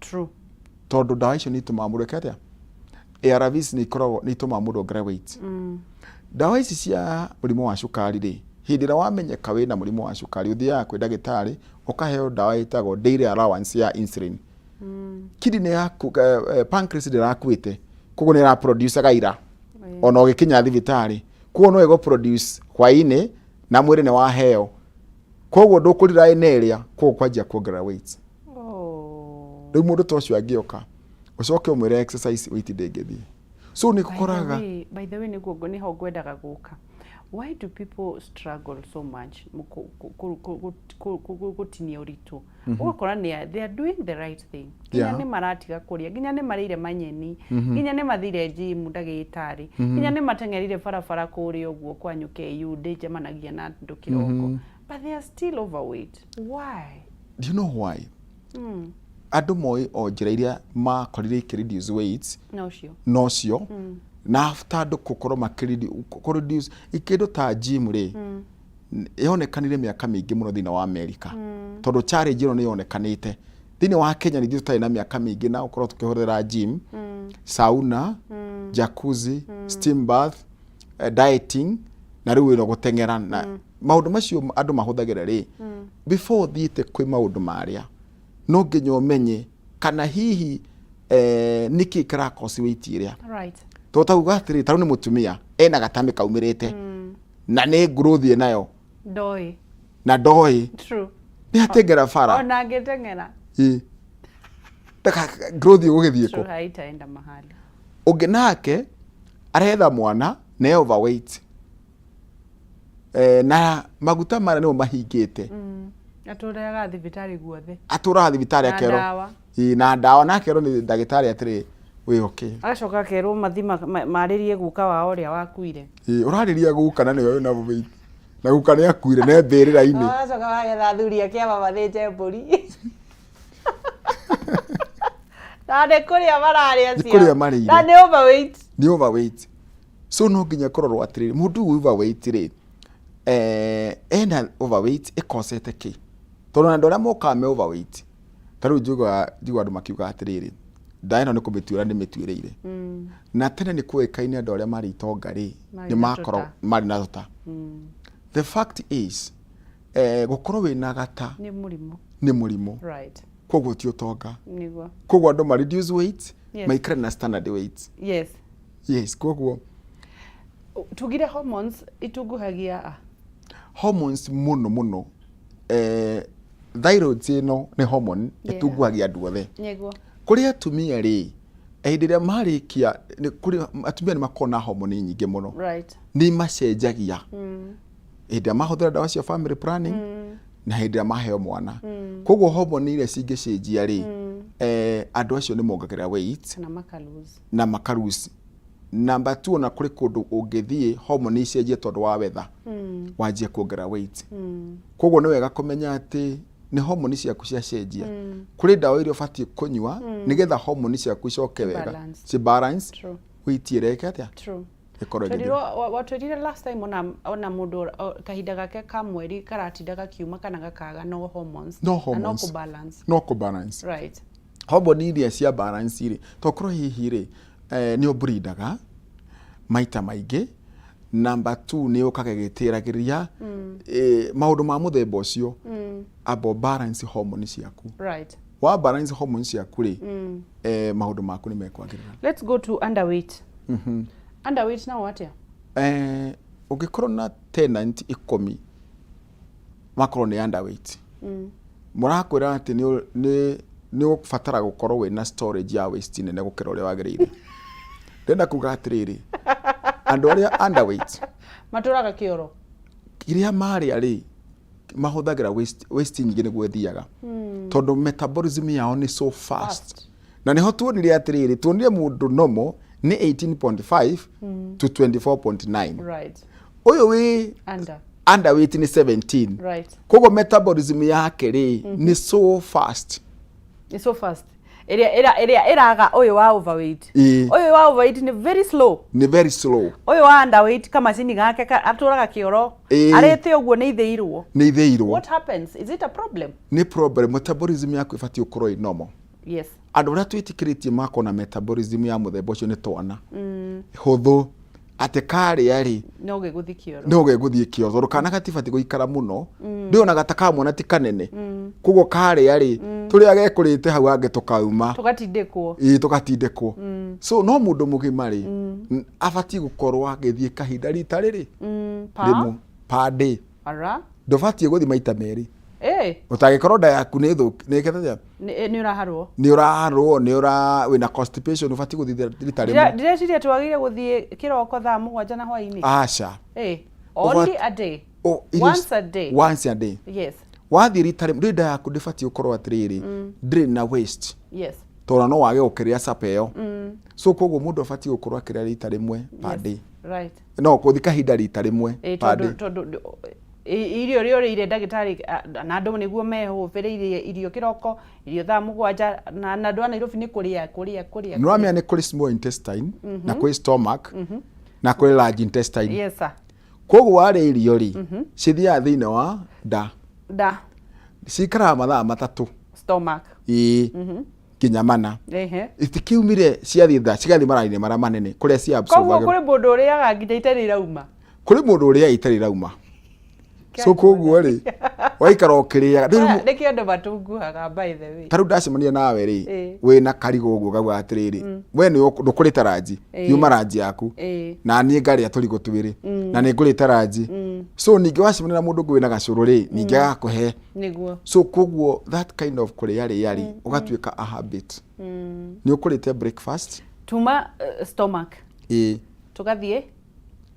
[SPEAKER 2] True.
[SPEAKER 1] Tondũ ndawa icio nĩ itũmaga mũndũ eke atĩa? ARVs nĩ ikoragwo nĩ itũmaga mũndũ ongerere weight. Ndawa ici cia mũrimũ wa cukari rĩ, hĩndĩ ĩrĩa wamenyeka wĩna mũrimũ wa cukari ũthiaga kwĩ ndagĩtarĩ ũkaheo ndawa ĩtagwo daily allowance ya insulin. Kidney yaku, pancreas ndĩrakuĩte, koguo nĩ ĩra produce gaira ona ũgĩkinya thibitarĩ, koguo no ĩgũ produce hwainĩ na mwĩrĩ nĩ waheo, koguo ndũkũrira ĩna ĩrĩa, koguo kwanjia kuongerera weight.
[SPEAKER 2] Oh.
[SPEAKER 1] Rĩu mũndũ ta ũcio angĩoka ũcoke ũmwĩre exercise, weight ndĩngĩthiĩ, so nĩ
[SPEAKER 2] By the
[SPEAKER 1] gũkoraga.
[SPEAKER 2] By the way, nĩguo nĩho ngwendaga gũka. Why do people struggle so much gũtinia ũritũ? Ũgakora nĩ they are doing the right thing, nginya nĩ maratiga kũrĩa, nginya nĩ marĩire manyeni, nginya nĩ mathire gym, ndagĩtarĩ, nginya nĩ mateng'erire barabara kũrĩa ũguo kwanyu KU ndĩnjemanagia na andũ kĩroko, but they are still overweight. Why?
[SPEAKER 1] Do you know why? Andũ moĩ o njĩra iria makorire ikĩ reduce weight.
[SPEAKER 2] Na ũcio.
[SPEAKER 1] Nocio na after andũ gũkorwo makĩ reduce kĩndũ ta gym rĩ, yonekanire mĩaka mĩingĩ mũno thĩinĩ wa America, tondũ challenge ĩno nĩ yonekanĩte thĩinĩ wa Kenya. Nĩ ithuĩ tũtarĩ na mĩaka mĩingĩ na gũkorwo tũkĩhũthĩra gym, sauna, jacuzzi, steam bath, dieting, na rĩu ĩno gũteng'era na maũndũ macio andũ mahũthagĩra rĩ. Before ũthiĩte kwĩ maũndũ marĩa, no nginya ũmenye kana hihi nĩkĩ kĩrakosi weight ĩrĩa. Tondũ tauga atĩrĩ, tarĩu nĩ mũtumia ena gatamĩ kaumĩrĩte na nĩ growth ĩnayo.
[SPEAKER 2] Ndoĩ.
[SPEAKER 1] Na ndoĩ. Nĩ ateng'era bara.
[SPEAKER 2] Ona angĩteng'era.
[SPEAKER 1] Ĩ. Growth ĩgũgĩthiĩ kũ?
[SPEAKER 2] Haitaenda mahali.
[SPEAKER 1] Ũngĩ nake aretha mwana na e overweight, na maguta marĩa nĩmo mahingĩte.
[SPEAKER 2] Atũraga thibitarĩ guothe.
[SPEAKER 1] Atũraga thibitarĩ.
[SPEAKER 2] Na
[SPEAKER 1] akerwo
[SPEAKER 2] ndawa.
[SPEAKER 1] Ĩ, na ndawa, na akerwo nĩ ndagĩtarĩ atĩrĩ, wĩ okay.
[SPEAKER 2] Agacoka akerwo mathi marĩrie guka wao ũrĩa wakuire.
[SPEAKER 1] Ĩ, ũrarĩria guka na nĩwe wĩna weight na guka nĩ akuire ne mbĩrĩra-inĩ.
[SPEAKER 2] Agacoka magetha athuri a kĩama mathĩnje mbũri na nĩ kũrĩa mararĩa.
[SPEAKER 1] Nĩ kũrĩa marĩire.
[SPEAKER 2] Na nĩ overweight.
[SPEAKER 1] Nĩ overweight, so no nginya kũrorwo atĩrĩrĩ, mũndũ ũyũ overweight rĩ, ena overweight ĩkosete kĩ? Tondũ na andũ arĩa mokaga me overweight, ta rĩu njiguaga andũ makiuga atĩrĩrĩ, ndawa ĩno nĩ kũmĩtuĩra ndĩmĩtuĩrĩire. Na tene nĩ kũĩkaine andũ arĩa marĩ itonga rĩ,
[SPEAKER 2] Marĩ
[SPEAKER 1] nĩ
[SPEAKER 2] na
[SPEAKER 1] makoragwo
[SPEAKER 2] tũta.
[SPEAKER 1] marĩ na tũta. The fact is, gũkorwo wĩna gata
[SPEAKER 2] nĩ mũrimũ.
[SPEAKER 1] Nĩ mũrimũ. Koguo ti ũtonga. Koguo andũ ma reduce weight, maikare na standard weight. Yes, koguo
[SPEAKER 2] Tugire hormones itunguhagia a?
[SPEAKER 1] Hormones mũno mũno, thyroid ĩno nĩ hormone ĩtunguhagia andũ othe. Kũrĩ atumia rĩ, hĩndĩ ĩrĩa marĩkia kũrĩ atumia nĩ makoragwo na hormone nyingĩ mũno. Nĩ imacenjagia hĩndĩ ĩrĩa mahũthĩra ndawa cia family planning na hĩndĩ ĩrĩa maheo mwana. Koguo hormone iria cingĩcenjia rĩ, andũ acio nĩ mongagĩrĩra weight.
[SPEAKER 2] Kana makalose.
[SPEAKER 1] Na makalose. Number two, ona kũrĩ kũndũ ũngĩthiĩ hormone icenjie tondũ wa weather, wanjie kuongerera weight. Koguo nĩ wega kũmenya atĩ nĩ hormone ciaku ciacenjia, kũrĩ ndawa iria ũbatiĩ kũnyua nĩgetha hormone ciaku icoke wega.
[SPEAKER 2] Balance.
[SPEAKER 1] Ci balance. Weight ĩreke atĩa? Ĩkorwo ĩgĩthira.
[SPEAKER 2] Twerirwo watwĩrire last time ona mũndũ kahinda gake ka mweri karatinda gakiuma kana gakaga, no hormones.
[SPEAKER 1] No
[SPEAKER 2] Na no
[SPEAKER 1] hormones.
[SPEAKER 2] kũbalance.
[SPEAKER 1] No kũbalance. Hormone iria cia balance rĩ, tokorwo hihi rĩ, nĩ ũblindaga maita maingĩ. Number two, nĩ ũkaga ĩgĩtĩragĩria maũndũ ma mũthemba ũcio, amba balance hormone ciaku. Wa balance hormone ciaku rĩ, maũndũ maku nĩ mekwagĩrĩra.
[SPEAKER 2] Let's go to underweight. Underweight nao atĩa?
[SPEAKER 1] Ũngĩkorwo na tenant 10 makorwo nĩ underweight, mũrakwĩra atĩ nĩ ũgũbatara gũkorwo wĩna storage ya waste nene gũkĩra ũrĩa wagĩrĩire. Ndĩrenda kuga atĩrĩrĩ, andũ arĩa underweight
[SPEAKER 2] matũraga kĩoro.
[SPEAKER 1] Kĩrĩa marĩa rĩ, mahũthagĩra waste nyingĩ nĩguo ĩthiaga, tondũ metabolism yao nĩ so fast.
[SPEAKER 2] Fast.
[SPEAKER 1] Na nĩho tuonire atĩrĩrĩ, tuonire mũndũ nomo Nĩ 18.5 to 24.9. Ũyũ wĩ
[SPEAKER 2] Under.
[SPEAKER 1] Underweight nĩ 17. Koguo metabolism yake rĩ nĩ so fast.
[SPEAKER 2] Nĩ so fast ĩrĩa ĩrĩa ĩrĩa ĩraga ũyũ wa overweight. Ũyũ wa overweight nĩ very slow.
[SPEAKER 1] Nĩ very slow.
[SPEAKER 2] Ũyũ wa underweight kamacini gake atũraga kĩoro. Arĩte ũguo nĩ ithĩirwo.
[SPEAKER 1] Nĩ ithĩirwo.
[SPEAKER 2] What happens? Is it a problem?
[SPEAKER 1] Nĩ problem. Metabolism yaku ĩbatiĩ gũkorwo ĩ normal. Andũ arĩa twĩtĩkĩrĩtie makorwo na metabolism ya mũthemba ũcio nĩ twana hũthũ, atĩ karĩa rĩ
[SPEAKER 2] No gĩgũthi kĩoro.
[SPEAKER 1] No gegũthiĩ kĩoro, tondũ kana gatibatiĩ gũikara mũno. Ndĩonaga ta kamwana ti kanene, koguo karĩa rĩ, tũrĩa gekũrĩte hau hangĩ tũkauma.
[SPEAKER 2] Tũgatindĩkwo.
[SPEAKER 1] Ĩĩ, tũgatindĩkwo. So no mũndũ mũgima rĩ, abatiĩ gũkorwo agĩthiĩ kahinda rita rĩrĩ
[SPEAKER 2] Pa?
[SPEAKER 1] rĩmwe per day.
[SPEAKER 2] Ara.
[SPEAKER 1] Ndũbatiĩ gũthiĩ maita merĩ.
[SPEAKER 2] Eh.
[SPEAKER 1] Ũtangĩkorwo nda yaku nĩ thũku, nĩ ĩkĩte
[SPEAKER 2] Nĩ ũraharwo.
[SPEAKER 1] Nĩ ũraharwo, nĩ ũra wĩna constipation, ũbatiĩ gũthiĩ rita rĩmwe.
[SPEAKER 2] Ndĩreciria twagĩrĩire gũthiĩ kĩroko thaa 7 na hwaĩ-inĩ.
[SPEAKER 1] Aca.
[SPEAKER 2] Only a day. Once a day.
[SPEAKER 1] Once a day. Wathiĩ rita rĩmwe, nda yaku ndĩbatiĩ gũkorwo atĩrĩrĩ ndĩrĩ na waste, tondũ no wage gũkĩrĩa supper ĩyo. So koguo mũndũ abatiĩ gũkorwo akĩrĩa rita rĩmwe per day. No gũthiĩ kahinda rita rĩmwe per day.
[SPEAKER 2] Tondũ irio iria ũrĩire, ndagĩtarĩ, na andũ nĩguo mehũbĩrĩirie irio kĩroko, irio thaa 7, na andũ a Nairobi nĩ kũrĩa kũrĩa kũrĩa.
[SPEAKER 1] Nĩ ũramenya nĩ kũrĩ small intestine na kwĩ stomach na kwĩ large intestine.
[SPEAKER 2] Yes sir.
[SPEAKER 1] Koguo warĩa irio rĩ, cithiaga thĩinĩ wa nda.
[SPEAKER 2] Nda.
[SPEAKER 1] Cikaraga mathaa 3.
[SPEAKER 2] Stomach.
[SPEAKER 1] Ĩĩ, nginya 4. Itikiumire, ciathiĩ nda, cigathiĩ mara-inĩ marĩa manene kũrĩa cia
[SPEAKER 2] Koguo
[SPEAKER 1] absorbagĩrwo.
[SPEAKER 2] kũrĩ mũndũ ũrĩaga nginya itarĩ irauma.
[SPEAKER 1] Kũrĩ mũndũ ũrĩaga itarĩ irauma. So koguo rĩ, waikara ũkĩrĩaga rĩu.
[SPEAKER 2] Nĩkĩo andũ matunguhaga, by the way.
[SPEAKER 1] Ta rĩu ndacemania nawe rĩ, wĩna karigũ ũguo gauga atĩrĩrĩ, we nĩ ndũkũrĩte ranji, yuma ranji yaku, na niĩ ngarĩa tũrigũ twĩrĩ na nĩ ngũrĩte ranji. So ningĩ wacemania na mũndũ ũngĩ wĩna gacũrũ rĩ, ningĩ agakũhe. So koguo that kind of kũrĩa rĩa rĩ, ũgatuĩka a habit, nĩ ũkũrĩte breakfast.
[SPEAKER 2] Tuma stomach. Tũgathiĩ.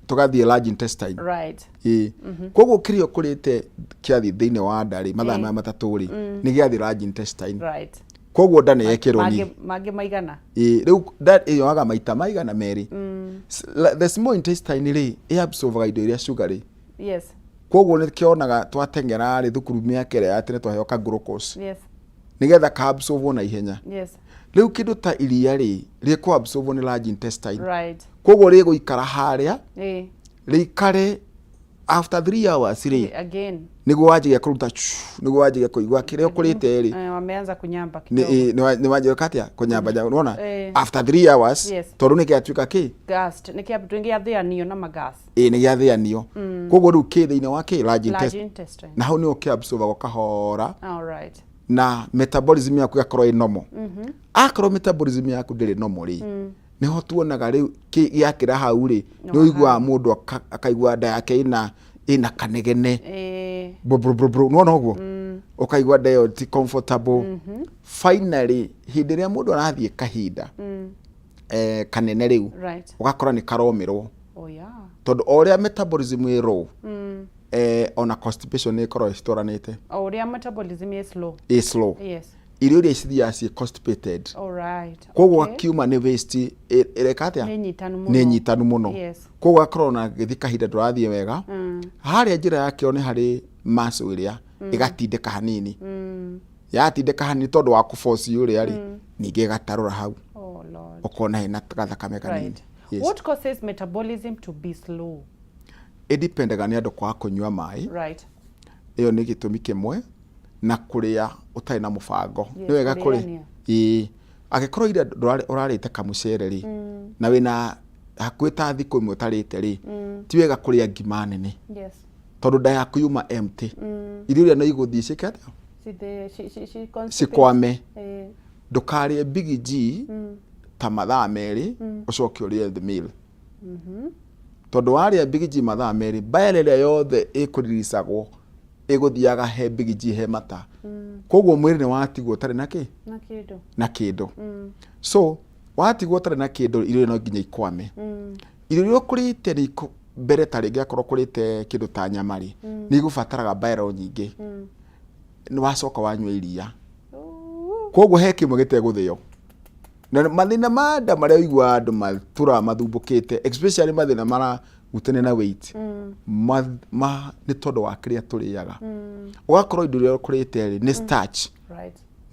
[SPEAKER 1] Tũgathiĩ large intestine. Ĩĩ, koguo kĩrĩa ũkũrĩte kĩathiĩ thĩinĩ wa nda rĩ, mathaa maya 3 rĩ, nĩ gĩathiĩ large intestine. Koguo nda nĩ yekĩrwo
[SPEAKER 2] Mangĩ mangĩ maigana.
[SPEAKER 1] Ĩĩ, rĩu nda ĩyoaga maita maigana merĩ. The small intestine rĩ, ĩabsorbaga indo iria sugar rĩ. Koguo nĩ kĩonaga twateng'era rĩ, thukuru mĩaka ĩrĩa ya tene twaheo ka glucose nĩgetha ka absorbwo na ihenya. Rĩu kĩndũ ta iria rĩ, rĩkũ absorbwo nĩ large intestine. Koguo rĩgũikara harĩa, rĩikare after 3 hours rĩ,
[SPEAKER 2] Again.
[SPEAKER 1] Nĩguo wanjagia kũruta chu, nĩguo wanjagia kũigua kĩrĩa ũkũrĩte rĩ.
[SPEAKER 2] Wameanza kunyamba
[SPEAKER 1] nĩ
[SPEAKER 2] kidogo.
[SPEAKER 1] Ĩ, nĩ wanjia atĩa kũnyamba nĩwona after 3 hours, tondũ nĩ gĩatuĩka kĩ?
[SPEAKER 2] Gas nĩkĩa gĩathĩanio na magas.
[SPEAKER 1] Ĩ, nĩ gĩathĩanio, koguo rĩu kĩ thĩinĩ wa kĩ large
[SPEAKER 2] Large
[SPEAKER 1] intestine.
[SPEAKER 2] Intestine.
[SPEAKER 1] Na hau nĩho kĩabsorbagwo kahora
[SPEAKER 2] All right.
[SPEAKER 1] Na metabolism yaku ĩgakorwo ĩ normal. Akorwo metabolism yaku ndĩrĩ normal rĩ, nĩho tuonaga rĩu gĩakĩra hau rĩ, nĩ ũiguaga mũndũ akaigua nda yake ĩna kanegene. Bro, bro, bro, bro. Nĩwona ũguo ũkaigua nda ĩyo ti comfortable. Finally, hĩndĩ ĩrĩa mũndũ arathiĩ kahinda kanene rĩu, ũgakora nĩ karomĩrwo, tondũ o ũrĩa metabolism ĩ low, ona constipation nĩ ĩkoragwo citwaranĩte.
[SPEAKER 2] O ũrĩa metabolism is slow.
[SPEAKER 1] Ĩ slow, irio iria cithiaga ciĩ constipated.
[SPEAKER 2] All right.
[SPEAKER 1] Koguo akiuma nĩ waste ĩreka atĩa?
[SPEAKER 2] Nĩ nyitanu mũno.
[SPEAKER 1] Nĩ nyitanu mũno. Koguo gakorwo na gĩthiĩ kahinda ndũrathiĩ wega. Harĩa njĩra ya kĩoro nĩ harĩ muscle ĩrĩa ĩgatindĩka hanini. Yatindĩka hanini tondũ wa kũboci ũrĩa rĩ, ningĩ ĩgatarũra hau.
[SPEAKER 2] Oh Lord.
[SPEAKER 1] Ũkona hena gathakame kanini.
[SPEAKER 2] What causes metabolism to be slow?
[SPEAKER 1] Ĩdipendaga nĩ andũ kwaga kũnyua maĩ. Ĩyo nĩ gĩtũmi kĩmwe, na kũrĩa ũtarĩ na mũbango. Nĩ wega kũrĩ
[SPEAKER 2] Kũrĩania.
[SPEAKER 1] Ĩĩ, angĩkorwo ira ũrarĩte kamũcere rĩ, na wĩna hakuhĩ ta thikũ 1 ũtarĩte rĩ, ti wega kũrĩa ngima nene, tondũ nda yaku yuma empty. Irio iria no igũthiĩ ciĩke atĩa?
[SPEAKER 2] She constipates.
[SPEAKER 1] Cikwame. Ndũkarĩe Big G ta mathaa 2 ũcoke ũrĩe the meal, tondũ warĩa Big G mathaa 2, bile ĩrĩa yothe ĩkũriricagwo ĩgũthiaga he Big G, he mata. Koguo mwĩrĩ nĩ watigwo ũtarĩ na kĩ?
[SPEAKER 2] Na kĩndũ.
[SPEAKER 1] Na kĩndũ. So watigwo ũtarĩ na kĩndũ, irio no nginya ikwame. Irio iria ũkũrĩte nĩ mbere, ta rĩngĩ akorwo ũkũrĩte kĩndũ ta nyama rĩ, nĩ igũbataraga bile nyingĩ. Nĩ wacoka wanyua iria, koguo he kĩmwe gĩtegũthĩo. Na mathĩna ma nda marĩa ũiguaga andũ matũraga mathumbũkĩte, especially mathĩna marahutania na weight, nĩ tondũ wa kĩrĩa tũrĩaga. Ũgakorwo indo iria ũkũrĩte rĩ nĩ starch.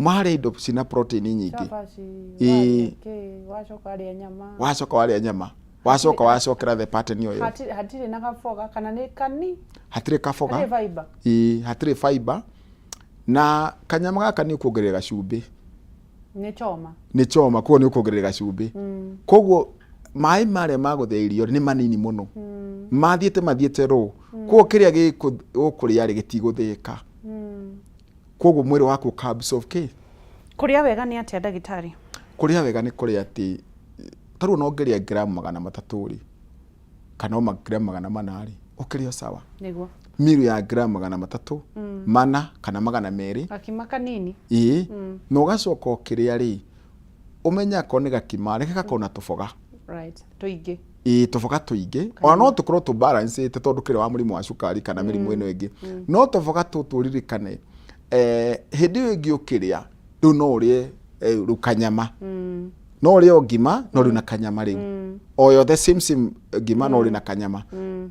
[SPEAKER 1] Marĩa indo cina protein nyingĩ.
[SPEAKER 2] Cabaci,
[SPEAKER 1] Ĩĩ.
[SPEAKER 2] warĩa kĩ, wacoka warĩa nyama.
[SPEAKER 1] Wacoka warĩa nyama, wacoka wacokera the pattern ĩyo ĩyo.
[SPEAKER 2] Hatirĩ na gaboga kana nĩ kani?
[SPEAKER 1] Hatirĩ kaboga.
[SPEAKER 2] Hatirĩ fiber.
[SPEAKER 1] Ĩĩ, hatirĩ fiber. Na kanyama gaka nĩ ũkuongerera gacumbĩ.
[SPEAKER 2] Nĩ choma.
[SPEAKER 1] Nĩ choma, koguo nĩ ũkuongerera gacumbĩ. Koguo maĩ marĩa ma gũthĩa irio nĩ manini mũno. Mathiĩte raw. Koguo kĩrĩa gĩkũrĩa rĩ gĩtigũthĩĩka. Koguo mwĩrĩ waku ũka absorb kĩ?
[SPEAKER 2] Kũrĩa wega nĩ atĩa, ndagĩtarĩ?
[SPEAKER 1] Kũrĩa wega nĩ kũrĩa atĩ ta rĩu no ũngĩrĩa gramu 300 rĩ, kana o gramu 400 rĩ, ũkĩrĩ o sawa. Meal ya gramu 300, 400 kana 200.
[SPEAKER 2] Gakima kanini.
[SPEAKER 1] Ĩĩ. Na ũgacoka ũkĩrĩa rĩ, ũmenye akorwo nĩ gakima, reke gakorwo na tũboga.
[SPEAKER 2] Right. Tũingĩ.
[SPEAKER 1] Ĩĩ, tũboga tũingĩ. Ona no tũkorwo tũ balance ĩte tondũ kĩrĩ wa mũrimũ wa cukari kana mĩrimũ ĩno ĩngĩ. No tũboga tũtũ ũririkane, hĩndĩ ĩyo ĩngĩ ũkĩrĩa, rĩu no ũrĩe rĩu kanyama. No ũrĩe o ngima, no rĩu na kanyama rĩu. O yothe same same ngima, no ũrĩe na kanyama.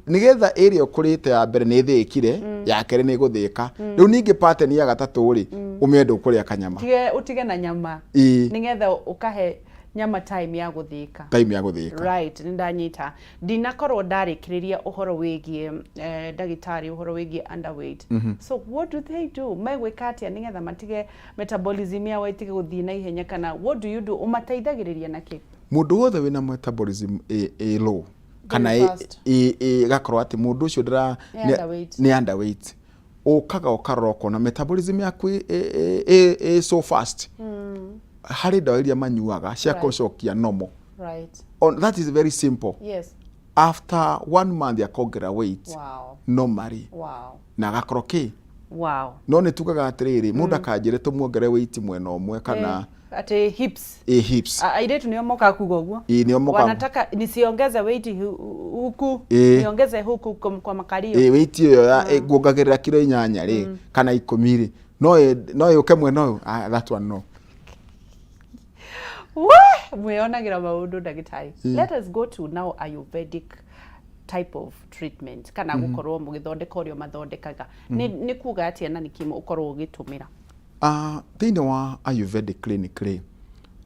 [SPEAKER 1] Nĩgetha ĩrĩa ũkũrĩte ya mbere nĩ ĩthĩĩkire, ya kerĩ nĩ ĩgũthĩĩka. Rĩu ningĩ pattern ya gatatũ rĩ, ũmĩende ũkũrĩa kanyama.
[SPEAKER 2] Ũtige na nyama.
[SPEAKER 1] Ĩĩ.
[SPEAKER 2] Nĩgetha ũkahe nyama time ya gũthĩĩka.
[SPEAKER 1] Time ya gũthĩĩka.
[SPEAKER 2] Right, nĩ ndanyita. Ndinakorwo ndarĩkĩrĩria ũhoro wĩgiĩ ndagĩtarĩ, ũhoro wĩgiĩ underweight. So what do they do? Megwĩka atĩa nĩgetha matige metabolism yao ĩtige gũthiĩ na ihenya, kana what do you do? Ũmateithagĩrĩria na kĩ?
[SPEAKER 1] Mũndũ wothe wĩna metabolism ĩ low kana
[SPEAKER 2] Very fast.
[SPEAKER 1] ĩgakorwo atĩ mũndũ ũcio ndĩra
[SPEAKER 2] Nĩ underweight.
[SPEAKER 1] Nĩ underweight. Ũkaga ũkarora ũkona metabolism yaku ĩ so fast. Harĩ ndawa iria manyuaga cia gũcokia normal. On, that is very simple. After one month akongerera weight normally. Na agakorwo kĩ? No nĩ tugaga atĩrĩrĩ, mũndũ akanjĩre tũmuongere weight mwena ũmwe kana
[SPEAKER 2] Atĩ hips.
[SPEAKER 1] Ĩ, hips.
[SPEAKER 2] Airĩtu nĩo mokaga kuga ũguo.
[SPEAKER 1] Ĩ, nĩo mokaga.
[SPEAKER 2] Wanataka nisiongeze weight huku, niongeze huku kwa makalio.
[SPEAKER 1] Ĩ, weight ĩyo ya nguongagĩrĩra kiro 8 rĩ, kana 10 rĩ, no yũke mwena ũyũ. Ah, that one no.
[SPEAKER 2] We, mwĩonagĩra maũndũ, ndagĩtarĩ. Let us go to now Ayurvedic type of treatment, kana gũkorwo mũgĩthondeka ũrĩa mathondekaga. Nĩ kuga atĩa na nĩkĩ ũkorwo ũgĩtũmĩra?
[SPEAKER 1] Thĩinĩ wa Ayurvedic clinic rĩ,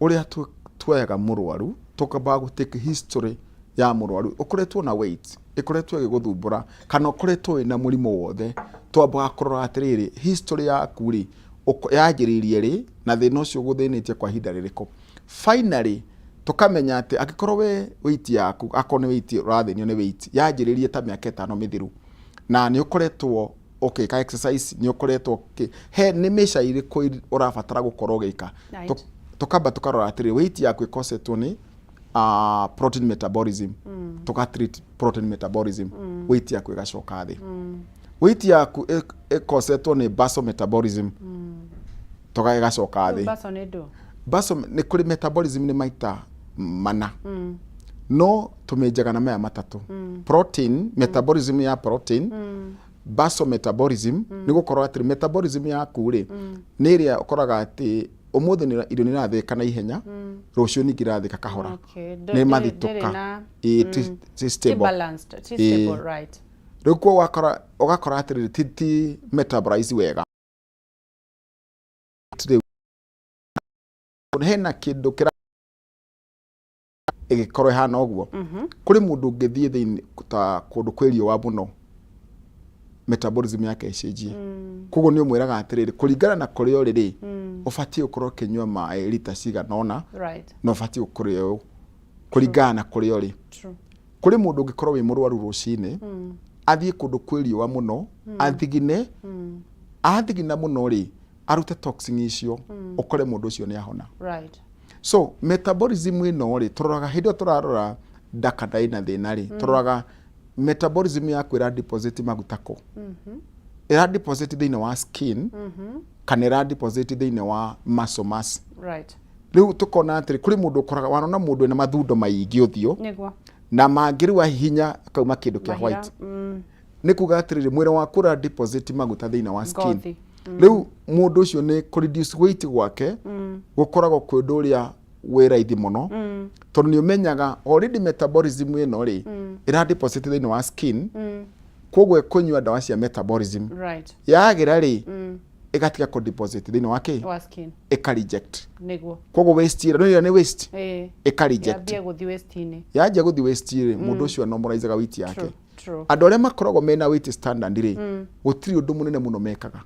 [SPEAKER 1] ũrĩa tuoyaga mũrwaru, tũkambaga gũ take history ya mũrwaru ũkoretwo na weight ĩkoretwo ĩgĩgũthumbũra kana ũkoretwo wĩna mũrimũ wothe. Twambaga kũrora atĩrĩrĩ, history yaku rĩ, yanjĩrĩirie rĩ na thĩna ũcio ũgũthĩnĩtie kwa ihinda rĩrĩkũ. Finally tũkamenya atĩ angĩkorwo we weight yaku, akorwo nĩ weight ũrathĩnio nĩ weight, yanjĩrĩirie ta mĩaka 5 mĩthiru na nĩ ũkoretwo ũgĩka exercise, nĩ ũkoretwo he nĩ mĩca irĩkũ ũrabatara gũkorwo ũgĩka. Tũkamba tũkarora atĩrĩ, weight yaku ĩkosetwo nĩ protein metabolism. Tũka treat protein metabolism, weight yaku ĩgacoka thĩ. Weight yaku ĩkosetwo nĩ basal metabolism, ĩgacoka thĩ.
[SPEAKER 2] Basal nĩ ndũ?
[SPEAKER 1] Basal nĩ kũrĩ metabolism nĩ maita mana, no tũmĩnjaga na maya matatũ: protein metabolism ya protein, basal metabolism nĩ gũkorwo atĩrĩ, metabolism yaku rĩ, nĩ ĩrĩa ũkoraga atĩ ũmũthĩ irio nĩ irathĩĩka na ihenya, rũciũ ningĩ irathĩĩka kahora. Nĩ mathitũka.
[SPEAKER 2] Ndĩrĩ na
[SPEAKER 1] Ĩĩ, ti
[SPEAKER 2] ti
[SPEAKER 1] stable.
[SPEAKER 2] Balanced, ti stable, right.
[SPEAKER 1] Rĩu kuo ũgakora atĩrĩrĩ, ti metabolize wega. Rĩu hena kĩndũ kĩra ĩgĩkorwo ĩhana ũguo. Kũrĩ mũndũ ũngĩthiĩ thĩinĩ ta kũndũ kwĩ riũa mũno, metabolism yake ĩcenjie. Koguo nĩ ũmwĩraga atĩrĩrĩ, kũringana na kũrĩa ũrĩ rĩ, ũbatiĩ gũkorwo ũkĩnyua maĩ rita cigana ũna, na ũbatiĩ kũrĩa ũũ kũringana na kũrĩa ũrĩ. Kũrĩ mũndũ ũngĩkorwo wĩ mũrwaru rũcinĩ, athiĩ kũndũ kwĩ riũa mũno, athigine, athigina mũno rĩ, arute toxin icio, ũkore mũndũ ũcio nĩ ahona. So metabolism ĩno rĩ, tũroraga hĩndĩ ĩyo tũrarora nda kana ĩna thĩna rĩ, tũroraga metabolism yaku ĩra deposit maguta kũ. Ĩra deposit thĩinĩ wa skin kana ĩra deposit thĩinĩ wa muscle mass. Rĩu tũkona atĩrĩ, kũrĩ mũndũ ũkoraga wanona mũndũ ena mathundo maingĩ ũthiũ na mangĩ rĩu ahihinya akauma kĩndũ kĩa
[SPEAKER 2] Mahira,
[SPEAKER 1] white. Nĩ kuga atĩrĩrĩ, mwĩrĩ waku ũra deposit maguta thĩinĩ wa skin.
[SPEAKER 2] Ngothi.
[SPEAKER 1] Rĩu mũndũ ũcio nĩ kũ reduce weight gwake gũkoragwo kwĩ ũndũ ũrĩa Wĩ raithi mũno tondũ nĩ ũmenyaga already metabolism ĩno rĩ ĩra deposit thĩinĩ wa skin, koguo ĩkũnyua ndawa cia metabolism. Yagĩra rĩ, ĩgatiga kũ deposit thĩinĩ wa kĩ?
[SPEAKER 2] Wa skin.
[SPEAKER 1] Ĩka reject.
[SPEAKER 2] Koguo
[SPEAKER 1] waste ĩrĩa nĩ nĩ waste, ĩka reject.
[SPEAKER 2] Yambie gũthiĩ waste-inĩ.
[SPEAKER 1] Yanjia gũthiĩ waste rĩ, mũndũ ũcio normalizaga weight yake.
[SPEAKER 2] True, true.
[SPEAKER 1] Andũ arĩa makoragwo mena weight standard rĩ, gũtirĩ ũndũ mũnene mũno mekaga,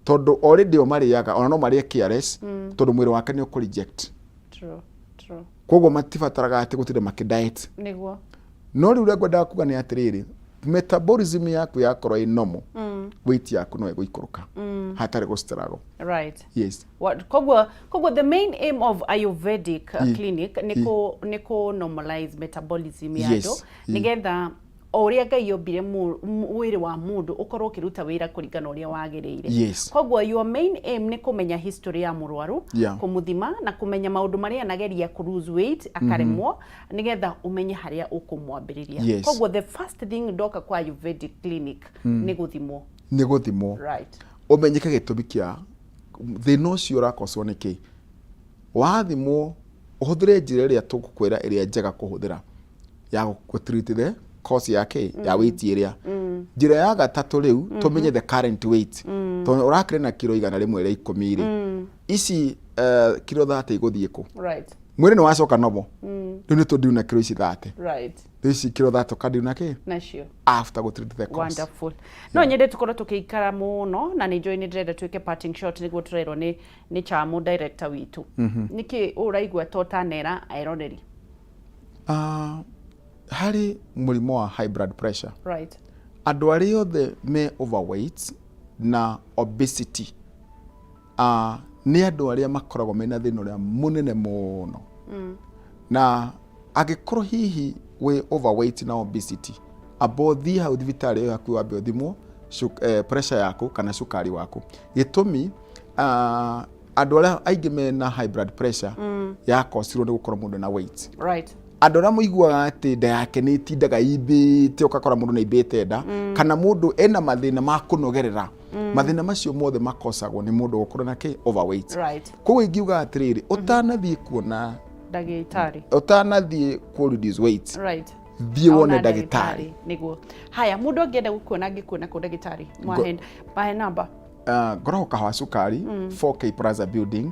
[SPEAKER 1] tondũ already o marĩaga ona no marĩe KRS, tondũ mwĩrĩ wake nĩ ũkũ reject.
[SPEAKER 2] True, true.
[SPEAKER 1] Koguo matibataraga atĩ gũtinda makĩ diet. No rĩu ũrĩa ngwendaga kuga nĩ atĩrĩrĩ, metabolism yaku yakorwo ĩ normal, weight yaku no ĩgũikũrũka hatarĩ gũ struggle. Yes.
[SPEAKER 2] Koguo the main aim of Ayurvedic clinic nĩ kũ normalize metabolism ya andũ, nĩgetha o ũrĩa Ngai ombire mwĩrĩ wa mũndũ ũkorwo ũkĩruta wĩra kũringana na ũrĩa wagĩrĩire. Koguo your main aim nĩ kũmenya history ya mũrwaru, kũmũthima na kũmenya maũndũ marĩa anageria kũ lose weight akaremwo, nĩgetha ũmenye harĩa ũkũmwambĩrĩria. Koguo the first thing ndoka kwa Ayurvedic clinic nĩ gũthimwo.
[SPEAKER 1] Nĩ gũthimwo, ũmenyeke gĩtũmi kĩa thĩna ũcio ũrakocwo nĩ kĩ. Wathimwo, ũhũthĩre njĩra ĩrĩa tũgũkwĩra ĩrĩa njega kũhũthĩra ya gũ treat the cause ya kĩ ya weight ĩrĩa. Njĩra ya gatatũ rĩu, tũmenye the current weight, tondũ ũrakĩrĩ na kiro 110 rĩ, ici kiro 30 igũthiĩ kũ? Mwĩrĩ nĩ wacoka nomo, rĩu nĩ tũndiu na kiro ici 30. Rĩu ici kiro 30 ũkandiu na kĩ
[SPEAKER 2] nacio
[SPEAKER 1] after gũ treat the cause.
[SPEAKER 2] Wonderful. No nyende tukorwo tukiikara muno na nĩ njũĩ nĩ ndĩrenda twĩke parting shot nĩguo tũrerwo nĩ Chamu director witũ. Nĩkĩ ũraigua ta ũtanera eroreri?
[SPEAKER 1] Ah, harĩ mũrimũ wa high blood pressure, andũ arĩa othe me overweight na obesity, nĩ andũ arĩa makoragwo mena thĩna ũrĩa mũnene mũno. Na angĩkorwo hihi wĩ overweight na obesity, amba ũthiĩ hau thibitarĩ ĩyo hakuhĩ wambe ũthimwo pressure yaku kana cukari waku. Gĩtũmi, andũ arĩa aingĩ mena high blood pressure yakocirwo nĩ gũkorwo mũndũ na weight. Andũ arĩa mũiguaga atĩ nda yake nĩ ĩtindaga imbĩte, ũgakora mũndũ nĩ aimbĩte nda, kana mũndũ ena mathĩna ma kũnogerera, mathĩna macio mothe makosagwo nĩ mũndũ gũkorwo na kĩ overweight. Koguo ingiuga atĩrĩrĩ, ũtanathiĩ kuona
[SPEAKER 2] ndagĩtarĩ,
[SPEAKER 1] ũtanathiĩ kũ reduce weight, thiĩ wone
[SPEAKER 2] Ona
[SPEAKER 1] ndagĩtarĩ.
[SPEAKER 2] Nĩguo. Haya, mũndũ angĩenda gũkuona, angĩkuona kũ, ndagĩtarĩ? Mahe namba.
[SPEAKER 1] Ngoragwo Kahawa Cukari, 4K Plaza Building.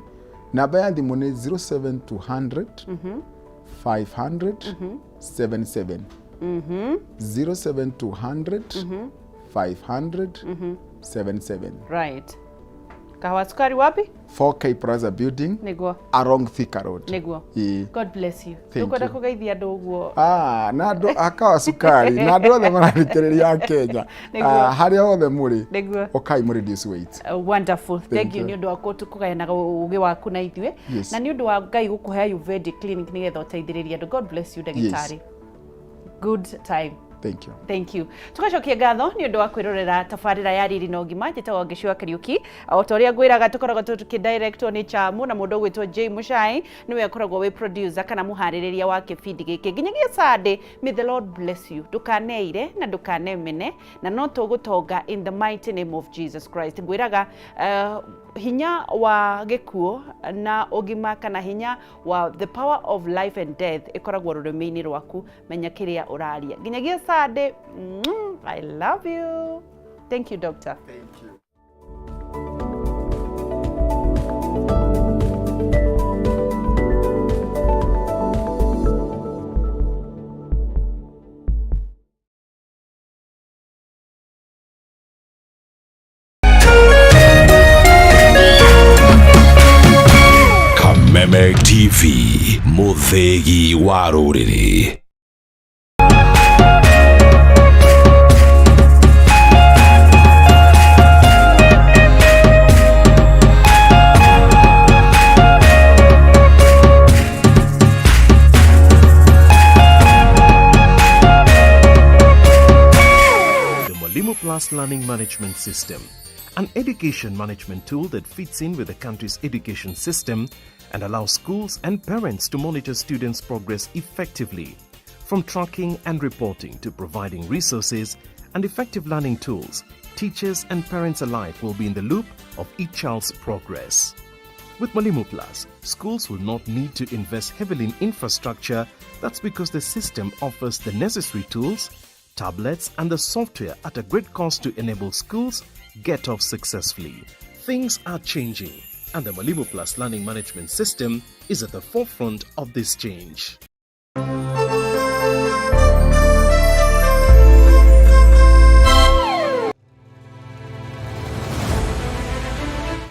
[SPEAKER 1] Namba ya thimũ nĩ 07200 500 77, 07200 500 77.
[SPEAKER 2] Right, Kahawa Sukari wapi?
[SPEAKER 1] 4K Plaza Building, along Thika Road. Ĩĩ.
[SPEAKER 2] God bless you.
[SPEAKER 1] Thank
[SPEAKER 2] Ndũkwenda
[SPEAKER 1] you.
[SPEAKER 2] kũgeithia andũ ũguo?
[SPEAKER 1] Ah, na andũ a Kahawa Cukari na andũ othe marathikĩrĩria a Kenya, ah, harĩa hothe mũrĩ, ũkai mũ reduce weight.
[SPEAKER 2] Wonderful. Thank you
[SPEAKER 1] you.
[SPEAKER 2] nĩ ũndũ wa kũgayanaga ũgĩ waku na ithuĩ, na nĩ ũndũ wa Ngai gũkũhe Ayurvedic clinic nĩgetha ũteithĩrĩrie andũ. God bless you, ndagĩtarĩ. Good time.
[SPEAKER 1] Thank you.
[SPEAKER 2] Thank you. Tugacokia ngatho nĩ ũndũ wa kwĩrorera tabarĩra ya Riri na Ũgima. Njĩtagwo Ngĩcua Kariũki. O ta ũrĩa ngwĩraga, tũkoragwo tũkĩdirectwo nĩ Chamu na mũndũ ũgwĩtwo J Muchai nĩwe akoragwo wĩ producer kana mũharĩrĩria wa kĩbindi gĩkĩ. Nginyagia Sunday, may the Lord bless you. Ndũkaneire na ndũkanemene, na no tũgũtonga in the mighty name of Jesus Christ. Ngwĩraga hinya wa gĩkuũ na ũgima, kana hinya wa the power of life and death, ĩkoragwo rũrĩmĩ-inĩ rwaku. Menya kĩrĩa ũraria. Nginyagia Sunday, I love you. Thank you, doctor.
[SPEAKER 1] Thank you.
[SPEAKER 3] Kameme TV, mũthĩgi wa rũrĩrĩ.
[SPEAKER 9] The Mwalimu Plus Learning Management System, an education management tool that fits in with the country's education system and allows schools and parents to monitor students' progress effectively. From tracking and reporting to providing resources and effective learning tools, teachers and parents alike will be in the loop of each child's progress. With Mwalimu Plus, schools will not need to invest heavily in infrastructure. That's because the system offers the necessary tools, tablets, and the software at a great cost to enable schools get off successfully. Things are changing, and the Mwalimu Plus Learning Management System is at the forefront of this change.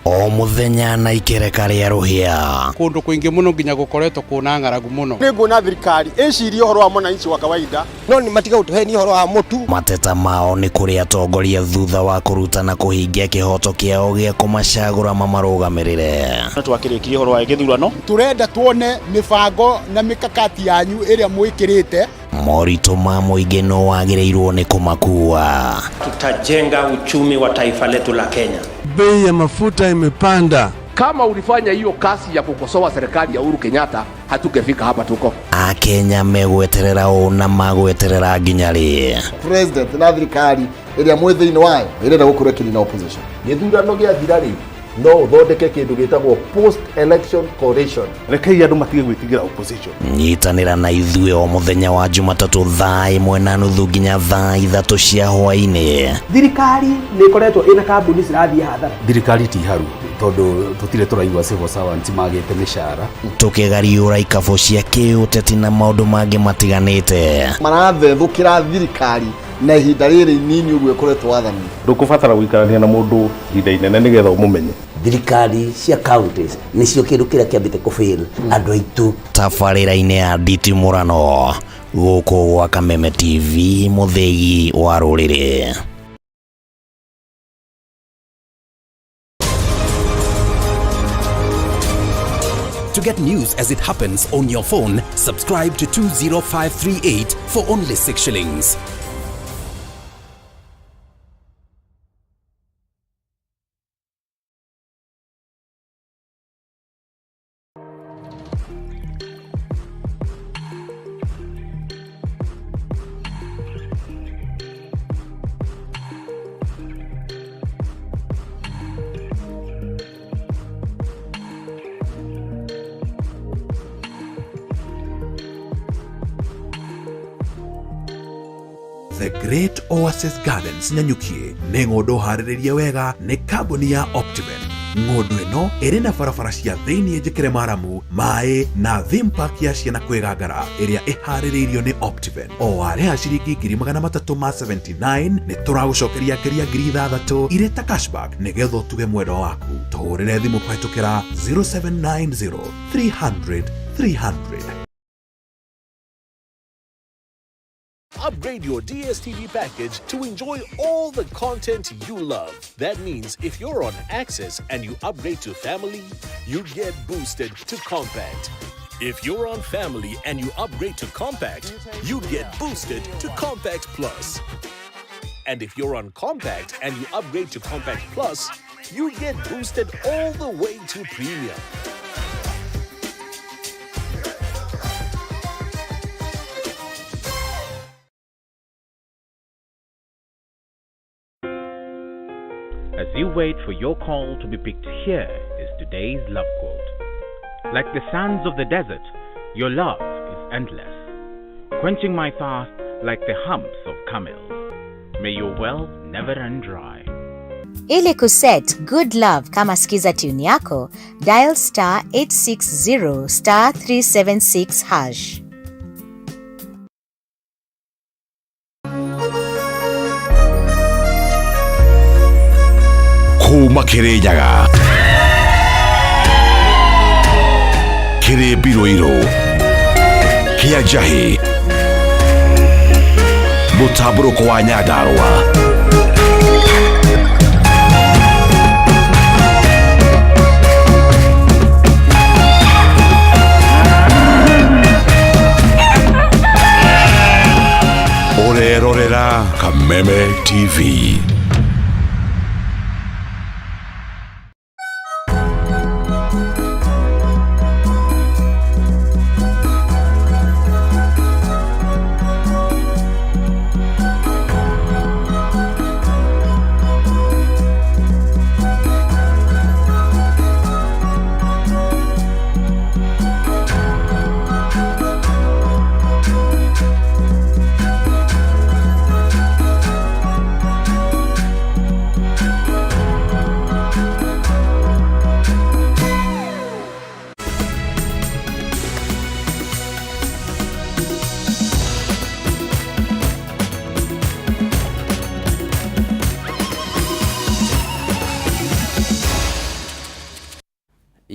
[SPEAKER 10] O muthenya na ikereka rĩa rũhĩa.
[SPEAKER 11] Kundu kwingi muno nginya gukoretwo kuna ng'aragu muno.
[SPEAKER 6] Nĩ nguona thirikari ĩcirie ũhoro wa mwananchi wa kawaida, no nĩ matiga gũtũhenia ũhoro wa mũtu.
[SPEAKER 10] Mateta mao nĩ kũrĩ atongoria thutha wa kũruta na kũhingia kĩhoto kĩao gĩa kũmacagũra mamarũgamĩrĩre.
[SPEAKER 12] Twakĩrĩkirie ũhoro wa gĩthurano.
[SPEAKER 13] Tũrenda tuone mĩbango na mĩkakati yanyu ĩrĩa mwĩkĩrĩte.
[SPEAKER 10] Moritũ ma mũingĩ no wagĩrĩirwo nĩ kũmakua.
[SPEAKER 14] Tutajenga uchumi wa taifa letu la Kenya.
[SPEAKER 15] Bei ya mafuta imepanda.
[SPEAKER 8] Kama ulifanya hiyo kazi ya kukosoa serikali ya Uhuru Kenyatta, hatungefika hapa tuko.
[SPEAKER 10] Akenya megweterera ũ na magweterera nginya rĩ?
[SPEAKER 1] President na thirikari ĩrĩa mwĩ thĩinĩ wayo ĩrenda gũkorwo ĩkĩnina opposition.
[SPEAKER 16] Gĩthurano gĩathira rĩ, no ũthondeke kĩndũ gĩtagwo post election coalition.
[SPEAKER 17] Rekei andũ matige gwĩtigĩra opposition.
[SPEAKER 10] Nyitanĩra na ithuĩ o mũthenya wa Jumatatũ thaa 1:30 nginya thaa 3 cia hwaĩ-inĩ.
[SPEAKER 18] Thirikari nĩ ĩkoretwo ĩna kambuni cirathiĩ hathara.
[SPEAKER 19] Thirikari ti haru tondũ tũtirĩ tũraigua civil servants magĩte mĩcara.
[SPEAKER 10] Tũkĩgariũra ikabũ cia kĩũteti na maũndũ mangĩ matiganĩte.
[SPEAKER 1] Marathethũkĩra thirikari na ihinda rĩrĩ inini ũguo ĩkoretwo wathani.
[SPEAKER 17] Ndũkũbatara gũikarania na mũndũ ihinda inene nĩgetha ũmũmenye.
[SPEAKER 20] Thirikari cia counties nĩcio kĩndũ kĩrĩa kĩambĩte kũfail andũ aitũ.
[SPEAKER 10] Tabarĩra-inĩ ya nditimũrano gũkũ gwa Kameme TV, mũthĩgi wa rũrĩrĩ.
[SPEAKER 21] To get news as it happens on your phone, subscribe to 20538 for only 6 shillings.
[SPEAKER 3] The Great Oasis Gardens Nanyukie nĩ ng'ũndũ harĩrĩrie wega nĩ kambuni ya Optiven. Ng'ũndũ ĩno ĩrĩ na barabara cia thĩinĩ njĩkĩre maramu, maĩ na theme park ya ciana kwĩgangara ĩrĩa ĩharĩrĩirio nĩ Optiven. O warĩha ciringi 379 nĩ tũragũcokeria ngiria 6,000 irĩ ta cashback nĩgetha ũtuge mwendwa waku. Tũhũrĩre thimũ kũhetũkĩra 0790 300 300.
[SPEAKER 22] Upgrade your DSTV package to enjoy all the content you love. That means if you're on Access and you upgrade to Family, you get boosted to Compact. If you're on Family and you upgrade to Compact, you get boosted to Compact Plus. And if you're on Compact and you upgrade to Compact Plus, you get boosted all the way to Premium.
[SPEAKER 23] As you wait for your call to be picked, here is today's love quote. Like the sands of the desert, your love is endless, quenching my thirst like the humps of camels. May your well never run dry.
[SPEAKER 24] Ili kuset Good Love kama skiza tune yako, dial star 860 star 376 hash.
[SPEAKER 3] Kuma Kirinyaga, kĩrĩ mbirũirũ, kĩa njahĩ, mũtambũrũko wa Nyandarũa. Ũrerorera Kameme TV.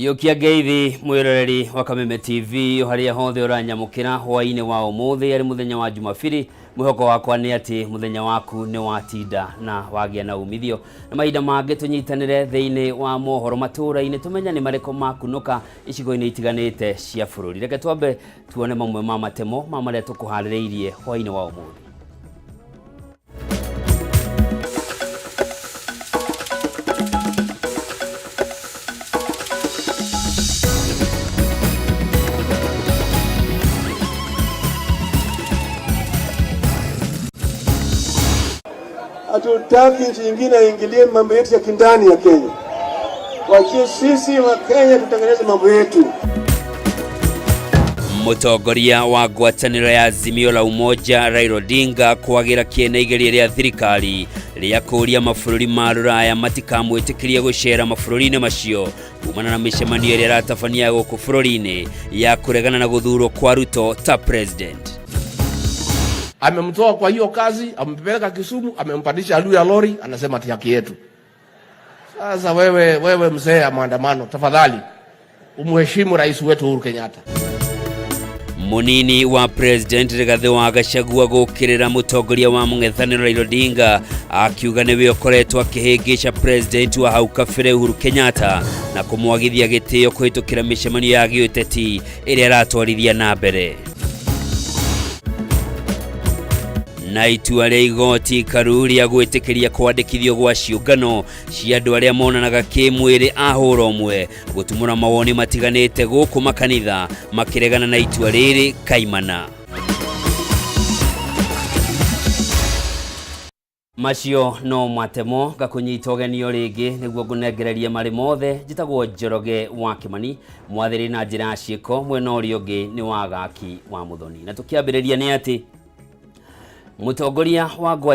[SPEAKER 2] Iyũkia ngeithi mwĩroreri wa Kameme TV o harĩa hothe ũranyamũkĩra hwaĩ-inĩ wa ũmũthĩ arĩ mũthenya wa Jumapili. Mwĩhoko wakwa nĩ atĩ mũthenya waku nĩ watinda na wagĩa na umithio, na mahinda mangĩ tũnyitanĩre thĩinĩ wa mohoro matũũra-inĩ tũmenye nĩ marĩkũ makunũka icigo-inĩ itiganĩte cia bũrũri. Reke twambe tuone mamwe ma matemo ma marĩa tũkũharĩrĩirie hwaĩ-inĩ wa ũmũthĩ.
[SPEAKER 6] Hatutaki nchi nyingine aingilie mambo yetu ya kindani ya Kenya. Wachie sisi wa Kenya tutengeneze mambo yetu.
[SPEAKER 2] Mũtongoria wa ngwatanĩro ya Azimio la Umoja Raila Odinga kwagĩra kĩene igeria rĩa thirikari rĩa kũũria mabũrũri ma rũraya matikamwĩtĩkĩrie gũcera mabũrũri-inĩ macio kumana na mĩcemanio ĩrĩa ĩratabania gũkũ bũrũri-inĩ ya kũregana na gũthurwo kwa Ruto ta president.
[SPEAKER 8] Amemtoa kwa hiyo kazi, amempeleka Kisumu, amempandisha juu ya lori, anasema ati haki yetu. Sasa wewe, wewe mzee ya maandamano, tafadhali umheshimu rais wetu Uhuru Kenyatta.
[SPEAKER 2] Munini wa president Rigathi wa Gachagua gũkĩrĩra mũtongoria wa mũng'ethanĩro Raila Odinga akiuga nĩwe ũkoretwo akĩhĩngĩca president wa hau kabere Uhuru Kenyatta na kũmwagithia gĩtĩo kũhĩtũkĩra mĩcemanio ya gĩũteti ĩrĩa aratwarithia na mbere. Na itua rĩa igoti karu rĩa gwĩtĩkĩria kwandĩkithio gwa ciũngano cia andũ arĩa monanaga kĩmwĩrĩ a hũra ũmwe gũtumũra mawoni matiganĩte gũkũ makanitha makĩregana na itua rĩrĩ kaimana. Macio no matemo ngakũnyita ũgeni o rĩngĩ nĩguo ngũnengererie marĩ mothe. Njĩtagwo Njoroge wa Kĩmani, mwathĩrĩ na njĩra ya ciĩko, mwena ũrĩa ũngĩ nĩ wa Gaki wa Mũthoni. Na tũkĩambĩrĩria nĩ atĩ mũtongoria wa ngwatanĩro